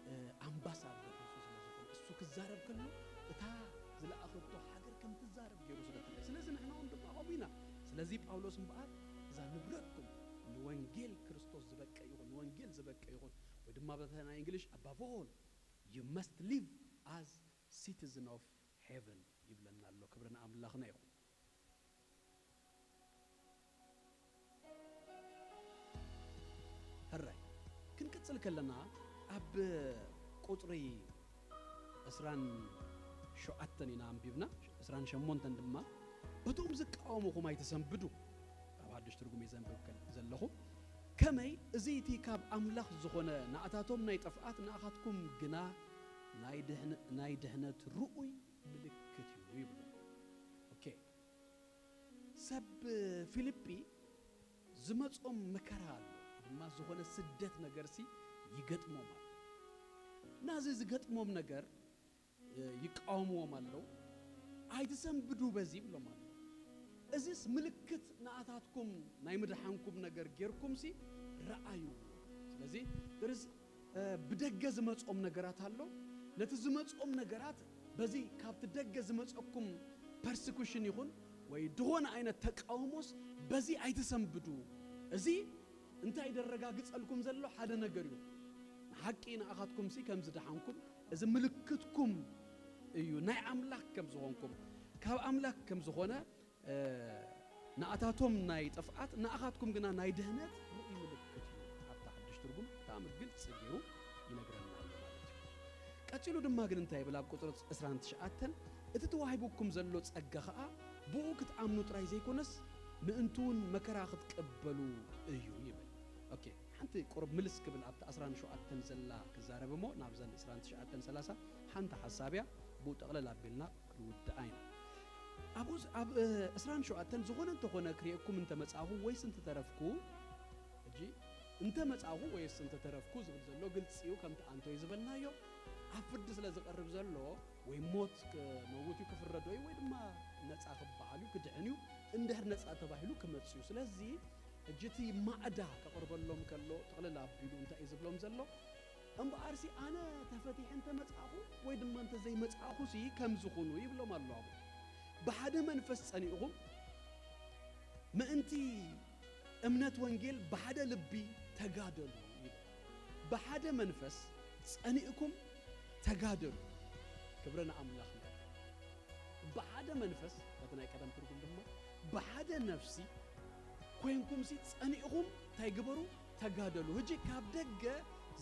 እ፣ ኣምባሳደር ንሱ ስለ ዝኾነ፣ እሱ ክዛረብ ከሎ እታ ዝለኣኸቶ ሃገር ከም ትዛረብ ገይሩ ስለ ትኽእል። ስለዚ ንሕና እውን ድማ ከምኡ ኢና። ስለዚ ጳውሎስ እምበኣር እዛ ንብረትኩም ንወንጌል ክርስቶስ ዝበቅዕ ይኹን፣ ንወንጌል ዝበቅዕ ይኹን፣ ወይ ድማ በታ ናይ እንግሊሽ፣ above all you must live as citizen of heaven ይብለና ኣሎ። ክብሪ ንኣምላኽና ይኹን። ሕራይ ክንቅጽል ከለና፣ ኣብ ቁጽሪ ዕስራን ሸውዓተን ኢና ኣንቢብና፣ ዕስራን ሸሞንተን ድማ፣ በቶም ዝቃወሙኹም ኣይትሰንብዱ። ኣብ ሓድሽ ትርጉም እየ ዘንብብ ከል-፣ ዘለኹ። ከመይ እዚ እቲ ካብ ኣምላኽ ዝኾነ ንኣታቶም ናይ ጥፍኣት ንኣኻትኩም ግና ናይ ድሕነ-፣ ናይ ድሕነት ርኡይ ምልክት እዩ ይብሉ። ኦኬ። ሰብ ፊልጲ ዝመጾም መከራ ኣሎ፣ ድማ ዝኾነ ስደት ነገርሲ ይገጥሞም ኣሎ። ናዚ ዝገጥሞም ነገር፣ እ፣ ይቃወምዎም ኣለዉ። "ኣይትሰንብዱ በዚ" ይብሎም ኣሎ። "እዚስ ምልክት ንኣታትኩም ናይ ምድሓንኩም ነገር ጌርኩምሲ ረኣዩ።" ስለዚ there is፣ እ፣ ብደገ ዝመጾም ነገራት ኣሎ። ነቲ ዝመጾም ነገራት በዚ ካብቲ ደገ ዝመጸኩም ፐርሲኩሽን ይኹን ወይ ዝኾነ ዓይነት ተቃውሞስ በዚ ኣይትሰንብዱ። እዚ እንታይ ደረጋግጸልኩም ዘሎ ሓደ ነገር እዩ። ንሓቂ ንኣኻትኩምሲ ከም ዝደሓንኩም፣ እዚ ምልክትኩም እዩ፣ ናይ ኣምላኽ ከም ዝኾንኩም፣ ካብ ኣምላኽ ከም ዝኾነ፣ እ፣ ንኣታቶም ናይ ጥፍኣት፣ ንኣኻትኩም ግና ናይ ድህነት ርኡይ ምልክት እዩ። ኣብታ ሓድሽ ትርጉም ብጣዕሚ ግልጺ ገይሩ ይነግረና ኣሎ ማለት እዩ። ቀጺሉ ድማ ግን እንታይ ይብል? ኣብ ቁጽሪ ዕስራን ትሽዓተን፣ "እቲ ተዋሂቡኩም ዘሎ ጸጋ ኸኣ ብኡ ክትኣምኑ ጥራይ ዘይኮነስ፣ ምእንቱ እውን መከራ ክትቀበሉ እዩ" ይብል። ኦኬ፣ ሓንቲ ቁሩብ ምልስ ክብል ኣብቲ ዕስራን ሸውዓተን ዘላ ክዛረብ እሞ፣ ናብዘን ዕስራን ትሽዓተን ሰላሳ ሓንቲ ሓሳብ እያ፣ ብኡ ጠቕለል ኣቢልና ክንውድኣ ኢና። ኣብኡ ዝ-፣ ኣብ፣ እ፣ ዕስራን ሸውዓተን፣ "ዝኾነ እንተኾነ ክርእየኩም እንተመጻእኹ ወይስ እንተተረፍኩ"፣ ሕጂ "እንተመጻእኹ ወይስ እንተተረፍኩ" ዝብል ዘሎ ግልጺ እዩ፣ ከምቲ ኣንቶይ ዝበልናዮ፣ ኣብ ፍርዲ ስለ ዝቐርብ ዘሎ፣ ወይ ሞት ክመውት እዩ፣ ክፍረዶ እዩ፣ ወይ ድማ ነጻ ክበሃል እዩ፣ ክድሕን እዩ፣ እንድሕር ነጻ ተባሂሉ ክመጽእ እዩ። ስለዚ፣ ሕጂ እቲ ማዕዳ ከቕርበሎም ከሎ፣ ጥቕልል ኣቢሉ እንታይ እዩ ዝብሎም ዘሎ? "እምበኣርሲ ኣነ ተፈቲሐ እንተ መጻእኹ፣ ወይ ድማ እንተ ዘይመጻእኹሲ ከምዚ ኩኑ" ይብሎም ኣሎ። ኣብኡ፣ "ብሓደ መንፈስ ጸኒእኹም፣ ምእንቲ እምነት ወንጌል ብሓደ ልቢ ተጋደሉ" ይብል። "ብሓደ መንፈስ ጸኒእኩም ተጋደሉ።" ክብሪ ንኣምላኽና። ብሓደ መንፈስ፣ በቲ ናይ ቀደም ትርጉም ድማ፣ ብሓደ ነፍሲ ኮይንኩምሲ ጸኒእኹም እንታይ ግበሩ? ተጋደሉ። ሕጂ ካብ ደገ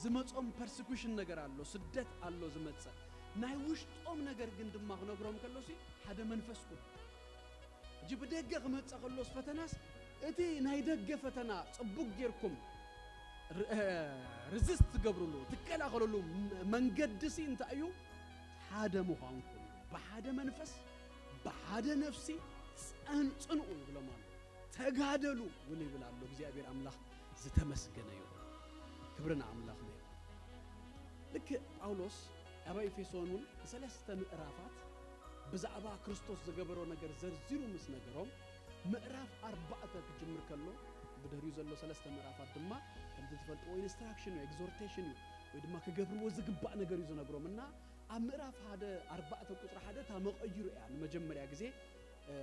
ዝመጾም ፐርሲኩሽን ነገር ኣሎ፣ ስደት ኣሎ ዝመጽእ። ናይ ውሽጦም ነገር ግን ድማ ክነግሮም ከሎሲ ሓደ መንፈስ ኩኑ። ሕጂ ብደገ ክመጽእ ከሎስ ፈተናስ፣ እቲ ናይ ደገ ፈተና ጽቡቅ ጌርኩም ር-፣ እ፣ ሪዚስት ትገብርሉ፣ ትከላኸልሉ ም-፣ መንገዲሲ እንታይ እዩ? ሓደ ምዃንኩም እዩ። ብሓደ መንፈስ፣ ብሓደ ነፍሲ ጸን-፣ ጽንኡ ይብሎም ኣሎ። ተጋደሉ እውን ይብል ኣሎ። እግዚኣብሔር ኣምላኽ ዝተመስገነ ይኹን። ክብሪ ንኣምላኽና ይኹን። ልክእ ጳውሎስ ኣብ ኤፌሶን እውን ንሰለስተ ምዕራፋት ብዛዕባ ክርስቶስ ዝገበሮ ነገር ዘርዚሩ ምስ ነገሮም፣ ምዕራፍ ኣርባዕተ ክጅምር ከሎ፣ ብድሕሪኡ ዘሎ ሰለስተ ምዕራፋት ድማ ከምቲ ትፈልጥዎ ኢንስትራክሽን እዩ፣ ኤግዞርቴሽን እዩ፣ ወይ ድማ ክገብርዎ ዝግባእ ነገር እዩ ዝነግሮም። እና ኣብ ምዕራፍ ሓደ፣ ኣርባዕተ ቁጽሪ ሓደ እታ መቐይሩ እያ ንመጀመርያ ግዜ፣ እ፣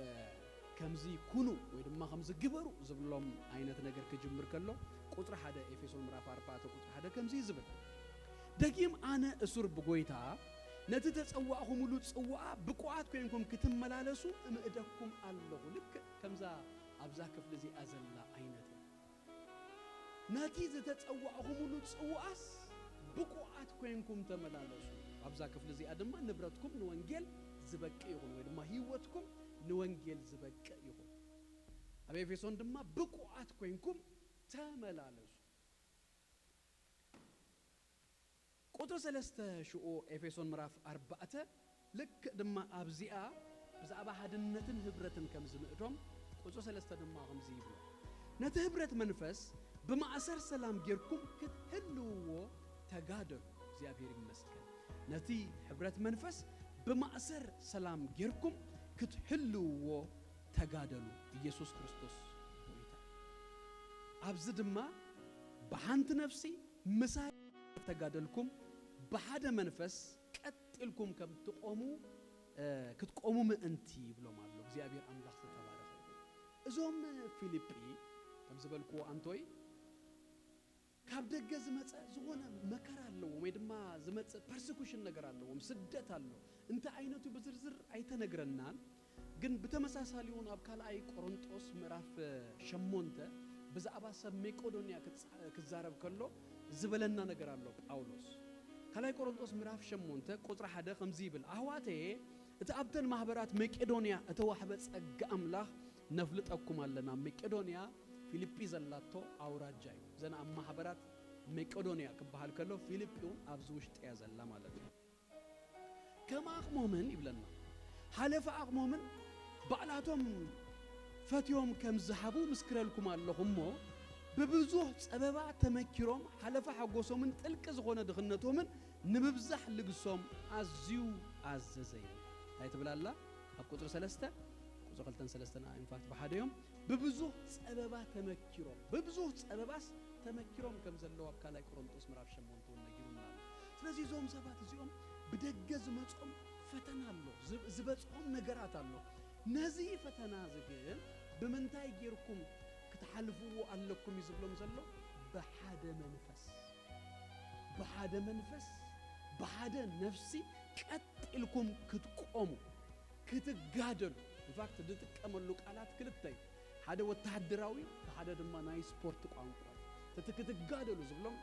ከምዚ ኩኑ ወይ ድማ ከምዚ ግበሩ ዝብሎም ዓይነት ነገር ክጅምር ከሎ፣ ቁጽሪ ሓደ፣ ኤፌሶን ምዕራፍ ኣርባዕተ ቁጽሪ ሓደ ከምዚ እዩ ዝብል፣ ደጊም ኣነ እሱር ብጎይታ ነቲ ተጸዋዕኹምሉ ጽዋዓ ብቁዓት ኮይንኩም ክትመላለሱ እምእደኩም ኣለኹ። ልክዕ ከምዛ ኣብዛ ክፍሊ እዚኣ ዘላ ዓይነት እዩ። ነቲ ዝተጸዋዕኹምሉ ጽዋዓስ ብቁዓት ኮይንኩም ተመላለሱ። ኣብዛ ክፍሊ እዚኣ ድማ ንብረትኩም ንወንጌል ዝበቅዕ ይኹን፣ ወይ ድማ ህይወትኩም ንወንጌል ዝበቅዕ ይኹን። ኣብ ኤፌሶን ድማ ብቁዓት ኮይንኩም ተመላለሱ። ቁጽሪ ሰለስተ ሽኡ ኤፌሶን ምዕራፍ ኣርባዕተ ልክዕ ድማ ኣብዚኣ ብዛዕባ ሓድነትን ህብረትን ከም ዝምእዶም ቁጽሪ ሰለስተ ድማ ከምዚ ይብሎ፣ ነቲ ህብረት መንፈስ ብማእሰር ሰላም ጌርኩም ክትህልውዎ ተጋደሉ። እግዚኣብሔር ይመስገን። ነቲ ህብረት መንፈስ ብማእሰር ሰላም ጌርኩም ክትህልውዎ ተጋደሉ። ኢየሱስ ክርስቶስ ጎይታ። ኣብዚ ድማ ብሓንቲ ነፍሲ ምሳይ ተጋደልኩም ብሓደ መንፈስ ቀጥ ኢልኩም ከም ትቆሙ፣ እ፣ ክትቆሙ ምእንቲ ይብሎም ኣሎ። እግዚኣብሔር ኣምላኽ ዝተባረኸ ይኹን። እዞም ፊልጲ ከም ዝበልክዎ ኣንቶይ ካብ ደገ ዝመጸ ዝኾነ መከራ ኣለዎም ወይ ድማ ዝመጽእ ፐርሲኩሽን ነገር ኣለዎም፣ ስደት ኣሎ። እንታይ ዓይነቱ ብዝርዝር ኣይተነግረናን፣ ግን ብተመሳሳሊ እውን ኣብ ካልኣይ ቆሮንጦስ ምዕራፍ ሸሞንተ ብዛዕባ ሰብ መቄዶንያ ክጻ-፣ ክዛረብ ከሎ ዝበለና ነገር ኣሎ ጳውሎስ። ካልኣይ ቆሮንጦስ ምዕራፍ ሸሞንተ ቁጽሪ ሓደ ከምዚ ይብል፣ ኣሕዋተየ፣ እቲ ኣብተን ማህበራት መቄዶንያ እተዋህበ ጸጋ ኣምላኽ ነፍልጠኩም ኣለና። መቄዶንያ ፊልጲ ዘላቶ ኣውራጃ እዩ። እዘን ኣብ ማህበራት መቄዶንያ ክበሃል ከሎ ፊልጲ እውን ኣብዚ ውሽጢ እያ ዘላ ማለት እዩ። ከም ዓቕሞምን ይብለና፣ ሓለፈ ዓቕሞምን ባዕላቶም ፈትዮም ከም ዝሃቡ ምስክረልኩም ኣለኹ እሞ፣ ብብዙሕ ጸበባ ተመኪሮም ሓለፈ ሓጎሶምን ጥልቂ ዝኾነ ድኽነቶምን ንምብዛሕ ልግሶም ኣዝዩ ኣዘዘ ይብል። እንታይ ትብል ኣላ? ኣብ ቁጽሪ ሰለስተ፣ ቁጽሪ ክልተን ሰለስተን ኢንፋክት ብሓደ እዮም። ብብዙሕ ጸበባ ተመኪሮም፣ ብብዙሕ ጸበባስ ተመኪሮም ከም ዘለዉ ኣብ ካልኣይ ቆሮንጦስ ምዕራፍ ሸሞንተ እውን ነጊሩና ኣሎ። ስለዚ እዞም ሰባት እዚኦም ብደገ ዝመጾም ፈተና ኣሎ፣ ዝ-፣ ዝበጽሖም ነገራት ኣሎ። ነዚ ፈተና እዚ ግን ብምንታይ ጌርኩም ክትሓልፍዎ ኣለኩም እዩ ዝብሎም ዘሎ? ብሓደ መንፈስ፣ ብሓደ መንፈስ፣ ብሓደ ነፍሲ ቀጥ ኢልኩም ክትቆሙ፣ ክትጋደሉ። ኢንፋክት ዝጥቀመሉ ቃላት ክልተ እዩ። ሓደ ወተሃደራዊ፣ ሓደ ድማ ናይ ስፖርት ቋንቋ። እቲ ክትጋደሉ ዝብሎም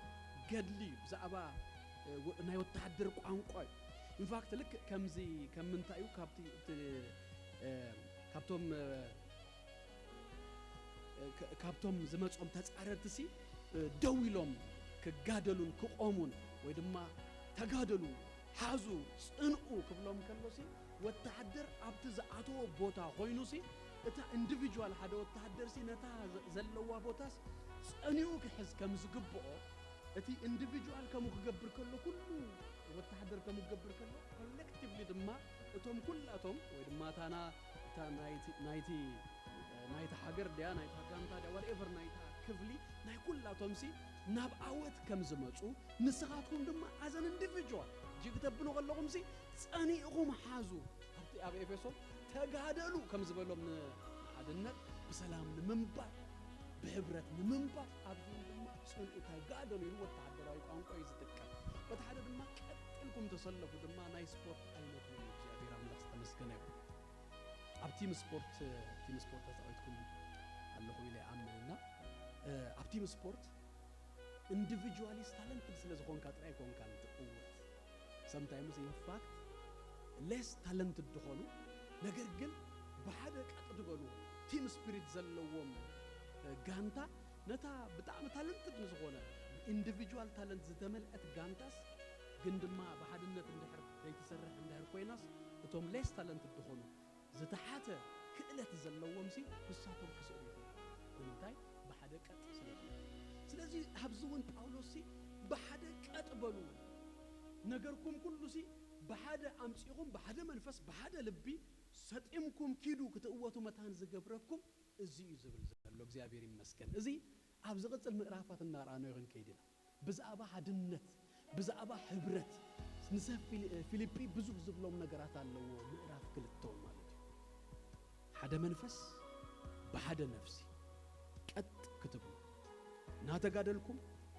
ገድሊ እዩ። ብዛዕባ፣ እ፣ ወ-፣ ናይ ወተሃደር ቋንቋ እዩ። ኢንፋክት ልክ ከምዚ፣ ከም ምንታይ እዩ? ካብቲ፣ እቲ፣ እ፣ ካብቶም፣ እ፣ እ፣ ክ-፣ ካብቶም ዝመጾም ተጻረርትሲ፣ እ፣ ደው ኢሎም ክጋደሉን ክቆሙን ወይ ድማ ተጋደሉ፣ ሓዙ፣ ጽንኡ ክብሎም ከሎሲ፣ ወተሃደር ኣብቲ ዝኣተዎ ቦታ ኮይኑሲ፣ እታ ኢንዲቪጁዋል ሓደ ወተሃደርሲ ነታ ዘ-፣ ዘለዋ ቦታስ ጸኒኡ ክሕዝ ከም ዝግብኦ፣ እቲ ኢንዲቪጁዋል ከምኡ ክገብር ከሎ፣ ኩሉ ወተሃደር ከምኡ ክገብር ከሎ፣ ኮሌክቲቭሊ ድማ እቶም ኩላቶም ወይ ድማ እታና፣ እታ ናይቲ፣ ናይቲ፣ ናይታ ሃገር ድያ፣ ናይታ ጋንታ ድያ፣ ዋትኤቨር ናይታ ክፍሊ ናይ ኩላቶምሲ ናብ ዓወት ከም ዝመጹ፣ ንስኻትኩም ድማ ኣዘን ኢንዲቪጁዋል ጅግ ተብሉ ከለኹምሲ ጸኒእኹም ሓዙ። ኣብቲ ኣብ ኤፌሶን ተጋደሉ ከም ዝበሎም ን-፣ ንሓድነት፣ ብሰላም ንምንባር፣ ብህብረት ንምንባር፣ ኣብዚኦም ድማ ጽንኡ ተጋደሉ ኢሉ ወተሃደራዊ ቋንቋ እዩ ዝጥቀም። በቲ ሓደ ድማ ቀጥ ኢልኩም ተሰለፉ ድማ ናይ ስፖርት ዓይነት እዩ። እግዚኣብሔር ኣምላኽ ዝተመስገነ ይኹን። ኣብ ቲም ስፖርት፣ ቲም ስፖርት ተጻዊትኩም ኣለኹም ኢለ ይኣምን እና፣ እ፣ ኣብ ቲም ስፖርት ኢንዲቪጁዋሊስ ታለንትድ ስለ ዝኾንካ ጥራይ ኣይኮንካን ትዕወት። ሰምታይምስ ኢንፋክት ሌስ ታለንትድ ዝኾኑ፣ ነገር ግን ብሓደ ቀጥ ዝበሉ ቲም ስፒሪት ዘለዎም፣ እ፣ ጋንታ ነታ ብጣዕሚ ታለንትድ ንዝኾነ ኢንዲቪጁዋል ታለንት ዝተመልአት ጋንታስ ግን ድማ ብሓድነት እንድሕር ዘይትሰርሕ እንድሕር ኮይናስ እቶም ሌስ ታለንትድ ዝኾኑ ዝተሓተ ክእለት ዘለዎምሲ ንሳቶም ክስእኑ ይኽእሉ። ንምንታይ? ብሓደ ቀጥ ስለ ዝበሉ። ስለዚ ኣብዚ እውን ጳውሎስሲ ብሓደ ቀጥ በሉ፣ ነገርኩም ኩሉሲ ብሓደ ኣምጺኹም፣ ብሓደ መንፈስ፣ ብሓደ ልቢ ሰጢምኩም ኪዱ ክትእወቱ መታን ዝገብረኩም እዚ እዩ ዝብል ዘሎ። እግዚኣብሔር ይመስገን። እዚ ኣብ ዝቕጽል ምዕራፋት እናረኣናዮ ክንከይድ ኢና። ብዛዕባ ሓድነት፣ ብዛዕባ ህብረት፣ ንሰብ ፊሊ-፣ ፊልጲ ብዙሕ ዝብሎም ነገራት ኣለዎ፣ ምዕራፍ ክልተ ማለት እዩ። ሓደ መንፈስ፣ ብሓደ ነፍሲ ቀጥ ክትብሉ እናተጋደልኩም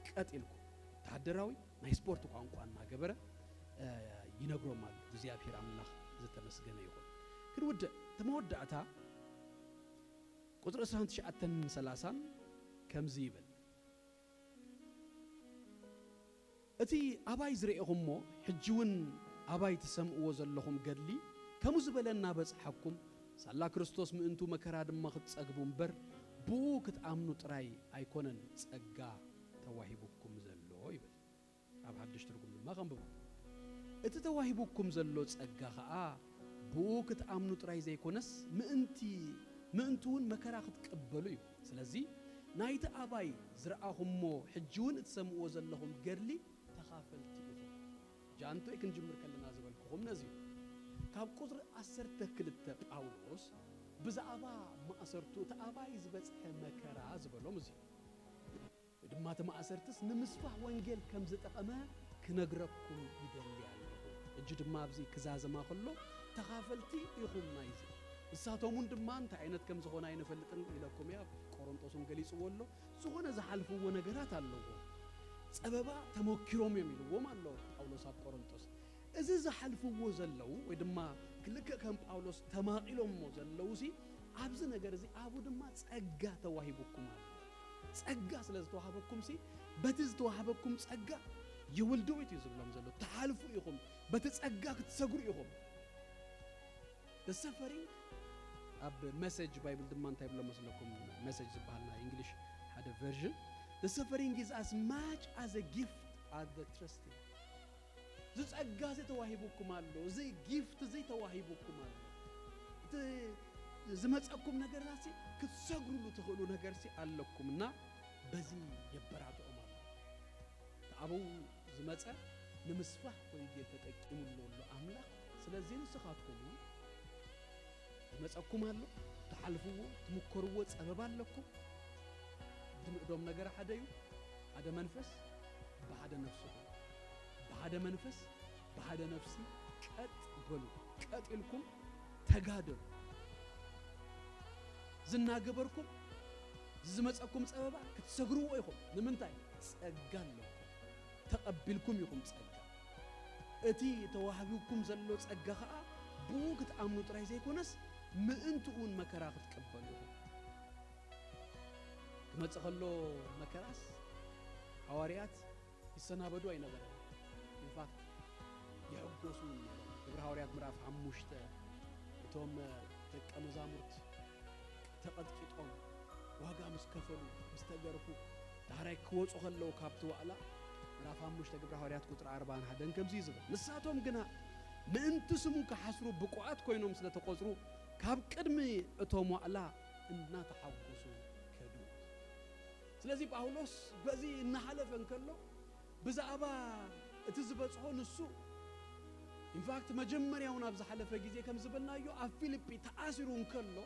ቀጥ ኢልኩም ወተሃደራዊ ናይ ስፖርት ቋንቋ እናገበረ ይነግሮም ኣሎ። እግዚኣብሔር ኣምላኽ ዝተመስገነ ይኹን። ክንውድእ እቲ መወዳእታ ቁፅሪ ዕስራን ትሽዓተን ሰላሳን ከምዚ ይብል። እቲ ኣባይ ዝረኤኹሞ ሕጂ እውን ኣባይ ትሰምእዎ ዘለኹም ገድሊ ከምኡ ዝበለ እናበጽሓኩም ሳላ ክርስቶስ ምእንቱ መከራ ድማ ክትጸግቡ እምበር ብኡ ክትኣምኑ ጥራይ ኣይኮነን ጸጋ ተዋሂቡኩም ዘሎ ይብል። ኣብ ሓድሽ ትርጉም ድማ ከንብቦ። እቲ ተዋሂቡኩም ዘሎ ጸጋ ኸኣ ብኡ ክትኣምኑ ጥራይ ዘይኮነስ ምእንቲ ምእንቱ እውን መከራ ክትቅበሉ እዩ። ስለዚ ናይቲ ኣባይ ዝረኣኹሞ ሕጂ እውን እትሰምእዎ ዘለኹም ገድሊ ተኻፈልቲ ኢኹም። ጃንቶይ ክንጅምር ከለና ዝበልኩኹም ነዚ እዩ። ካብ ቁፅሪ ዓሰርተ ክልተ ጳውሎስ ብዛዕባ ማእሰርቱ እቲ ኣባይ ዝበፅሐ መከራ ዝበሎም እዚ እዩ። ድማ እቲ ማእሰርትስ ንምስፋሕ ወንጌል ከም ዝጠቐመ ክነግረኩም ይደሊ ኣለኹ። እጂ ድማ ኣብዚ ክዛዘማ ከሎ ተኻፈልቲ ኢኹም ናይዚ። ንሳቶም እውን ድማ እንታይ ዓይነት ከም ዝኾነ ኣይንፈልጥን ኢለኩም እያ። ቆሮንጦስ እውን ገሊፅዎ ኣሎ። ዝኾነ ዝሓልፍዎ ነገራት ኣለዎ። ጸበባ ተመኪሮም እዮም ኢልዎም ኣሎ ጳውሎስ ኣብ ቆሮንጦስ። እዚ ዝሓልፍዎ ዘለዉ ወይ ድማ ክልክእ ከም ጳውሎስ ተማቒሎሞ ዘለዉ ሲ ኣብዚ ነገር እዚ ኣብኡ ድማ ጸጋ ተዋሂቡኩም ኣሎ። ጸጋ ስለ ዝተዋህበኩም ሲ በቲ ዝተዋህበኩም ጸጋ ይውልድዊት እዩ ዝብሎም ዘሎ። ትሓልፉ ኢኹም፣ በቲ ጸጋ ክትሰግሩ ኢኹም። The suffering ኣብ መሰጅ ባይብል ድማ እንታይ ብሎ መስለኩም? መሰጅ ዝበሃል ናይ እንግሊሽ ሓደ ቨርዥን the suffering is as much as a gift as the trusting። እዚ ጸጋ እዚ ተዋሂቡኩም ኣሎ፣ እዚ ጊፍት እዚ ተዋሂቡኩም ኣሎ። እቲ ዝመጸኩም ነገርሲ ክትሰግሩሉ ትኽእሉ ነገርሲ ኣለኩም እና በዚ የበራትኦም ኣሎ። ኣብኡ ዝመጸ ንምስፋሕ ወንጌል ተጠቂሙሉ ኣሎ ኣምላኽ። ስለዚ ንስኻትኩም እውን ዝመጸኩም ኣሎ፣ ትሓልፍዎ ትምከርዎ ጸበባ ኣለኩም። ድምእዶም ነገር ሓደ እዩ። ሓደ መንፈስ ብሓደ ነፍሲ ኩኑ። ብሓደ መንፈስ ብሓደ ነፍሲ ቀጥ በሉ። ቀጥ ኢልኩም ተጋደሉ። ዝናገበርኩም ዝመጸኩም ጸበባ ክትሰግርዎ ኢኹም። ንምንታይ? ጸጋ ኣለኩም። ተቐቢልኩም ኢኹም ጸጋ። እቲ ተዋሂቡኩም ዘሎ ጸጋ ኸኣ ብኡ ክትኣምኑ ጥራይ ዘይኮነስ ምእንትኡ እውን መከራ ክትቀበሉ ኢኹም። ክመጽእ ከሎ መከራስ ሃዋርያት ይሰናበዱ ኣይነበረን። ኢንፋክት ይሕጎሱ እውን ነይሮም። ግብረ ሃዋርያት ምዕራፍ ሓሙሽተ እቶም ደቀ መዛሙርት ተቐጥቂጦም ዋጋ ምስ ከፈሉ ምስ ተገርፉ ዳሕራይ ክወፁ ከለዉ ካብቲ ዋዕላ ምዕራፍ ሓሙሽተ ግብረ ሃዋርያት ቁፅሪ ኣርባን ሓደን ከምዚ እዩ ዝብል። ንሳቶም ግና ምእንቲ ስሙ ክሓስሩ ብቁዓት ኮይኖም ስለ ተቖፅሩ ካብ ቅድሚ እቶም ዋዕላ እናተሓጎሱ ከዱ። ስለዚ ጳውሎስ በዚ እናሓለፈ እንከሎ ብዛዕባ እቲ ዝበጽሖ ንሱ ኢንፋክት መጀመርያ እውን ኣብ ዝሓለፈ ግዜ ከም ዝበልናዮ ኣብ ፊልጲ ተኣሲሩ እንከሎ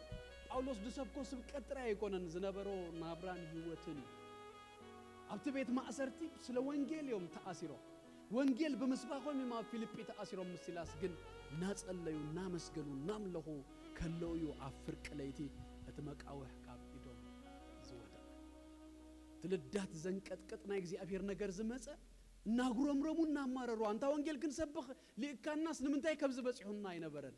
ጳውሎስ ዝሰብኮ ስብከት ጥራይ ኣይኮነን ዝነበሮ ናብራን ህይወትን እዩ። ኣብቲ ቤት ማእሰርቲ ስለ ወንጌል እዮም ተኣሲሮም። ወንጌል ብምስባኾም እዮም ኣብ ፊልጲ ተኣሲሮም። ምስ ሲላስ ግን እናጸለዩ እናመስገኑ እናምለኹ ከለዉ እዩ ኣብ ፍርቂ ለይቲ እቲ መቃውሕ ካብ ኢዶም ዝወደቐ። ትልዳት ዘንቀጥቅጥ ናይ እግዚኣብሔር ነገር ዝመጸ እናጉረምረሙ እናማረሩ ኣንታ ወንጌል ክንሰብኽ ልእካናስ ንምንታይ ከብዚ በጺሑና ኣይነበረን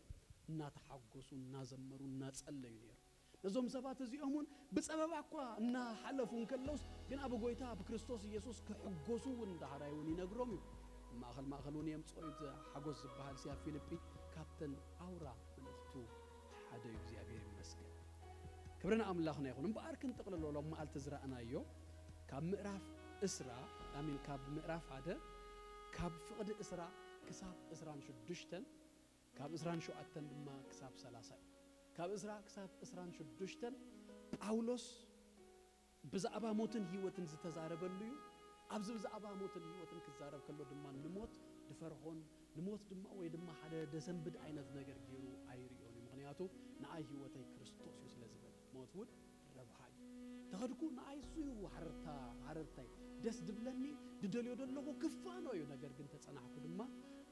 እናተሓጎሱ እናዘመሩ እናጸለዩ ነይሩ። ነዞም ሰባት እዚኦም እውን ብጸበባ እኳ እናሓለፉ እንከለውስ ግን ኣብ ጎይታ ኣብ ክርስቶስ ኢየሱስ ክሕጎሱ እውን ዳሕራይ እውን ይነግሮም እዩ። ማእኸል ማእኸል እውን የምፅኦ እዩ። ሓጎስ ዝበሃል ሲያ ፊልጲ ካብተን ኣውራ መልእኽቱ ሓደ እዩ። እግዚኣብሔር ይመስገን። ክብሪ ንኣምላኽና ይኹን። እምበኣር ክንጥቕልሎ ሎም መዓልቲ ዝረኣናዮ ካብ ምዕራፍ እስራ ኣሚን ካብ ምዕራፍ ሓደ ካብ ፍቕዲ እስራ ክሳብ እስራን ሽዱሽተን ካብ እስራን ሸውዓተን ድማ ክሳብ ሰላሳ እዩ። ካብ እስራ ክሳብ እስራን ሽዱሽተን ጳውሎስ ብዛዕባ ሞትን ህይወትን ዝተዛረበሉ እዩ። ኣብዚ ብዛዕባ ሞትን ህይወትን ክዛረብ ከሎ ድማ ንሞት ድፈርሆን ንሞት ድማ ወይ ድማ ሓደ ደሰንብድ ዓይነት ነገር ገይሩ ኣይርእዮን እዩ። ምኽንያቱ ንኣይ ህይወተይ ክርስቶስ እዩ ስለ ዝበለ ሞት እውን ረብሓ እዩ። ተኸድኩ ንኣይ እሱ እዩ ሃረርታ ሃረርታይ ደስ ድብለኒ ድደልዮ ደለኹ ክፋኖ እዩ። ነገር ግን ተጸናሕኩ ድማ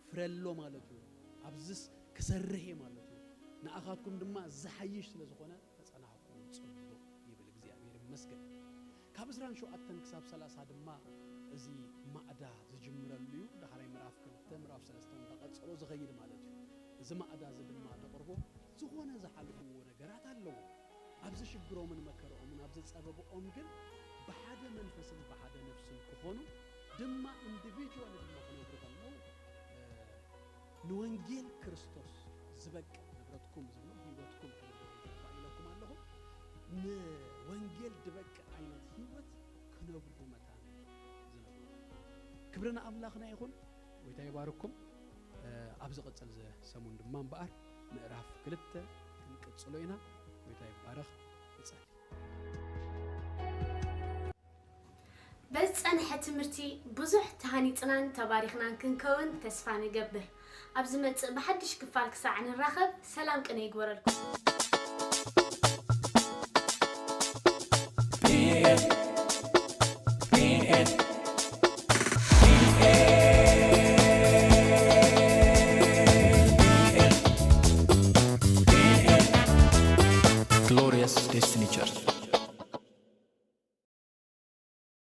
ፍረሎ ማለት እዩ። ኣብዝስ ክሰርሕ እየ ማለት እዩ። ንኣኻትኩም ድማ ዝሓይሽ ስለ ዝኾነ ተጸናሕኩ ጽቡቕ። የመስግን። ካብ ዕስራን ሸውዓተን ክሳብ ሰላሳ ድማ እዚ ማዕዳ ዝጅምረሉ እዩ። ዳሕራይ ምዕራፍ ክልተ፣ ምዕራፍ ሰለስተ እንዳቐጸሎ ዝኸይድ ማለት እዩ። እዚ ማዕዳ እዚ ድማ ዘቕርቦ ዝኾነ ዝሓለፍዎ ነገራት ኣለዎ። ኣብዚ ሽግሮምን መከርኦምን ኣብዚ ጸበብኦም ግን ብሓደ መንፈስን ብሓደ ነፍስን ክኾኑ ድማ ኢንዲቪጁዋል ድማ ክነብሩ ከለዉ፣ እ፣ ንወንጌል ክርስቶስ ዝበቅዕ ንብረትኩም ዝብሎ ህይወትኩም ክነብሩ ይግባእ ኢለኩም ኣለኹ። ንወንጌል ዝበቅዕ ዓይነት ህይወት ክነብሩ መታን ዝነብሩ። ክብሪ ንኣምላኽና ይኹን። ጎይታ ይባርኩም። እ፣ ኣብ ዝቕጽል ዘ-፣ ሰሙን ድማ እምበኣር ምዕራፍ ክልተ ክንቅጽሎ ኢና። ጎይታ ይባረኽ። ንጸሊ። በዝጸንሐ ትምህርቲ ብዙሕ ተሃኒጽናን ተባሪኽናን ክንከውን ተስፋ ንገብር። ኣብ ዝመጽእ ብሓድሽ ክፋል ክሳዕ ንራኸብ ሰላም ቅነ ይግበረልኩም። Glorious Destiny Church.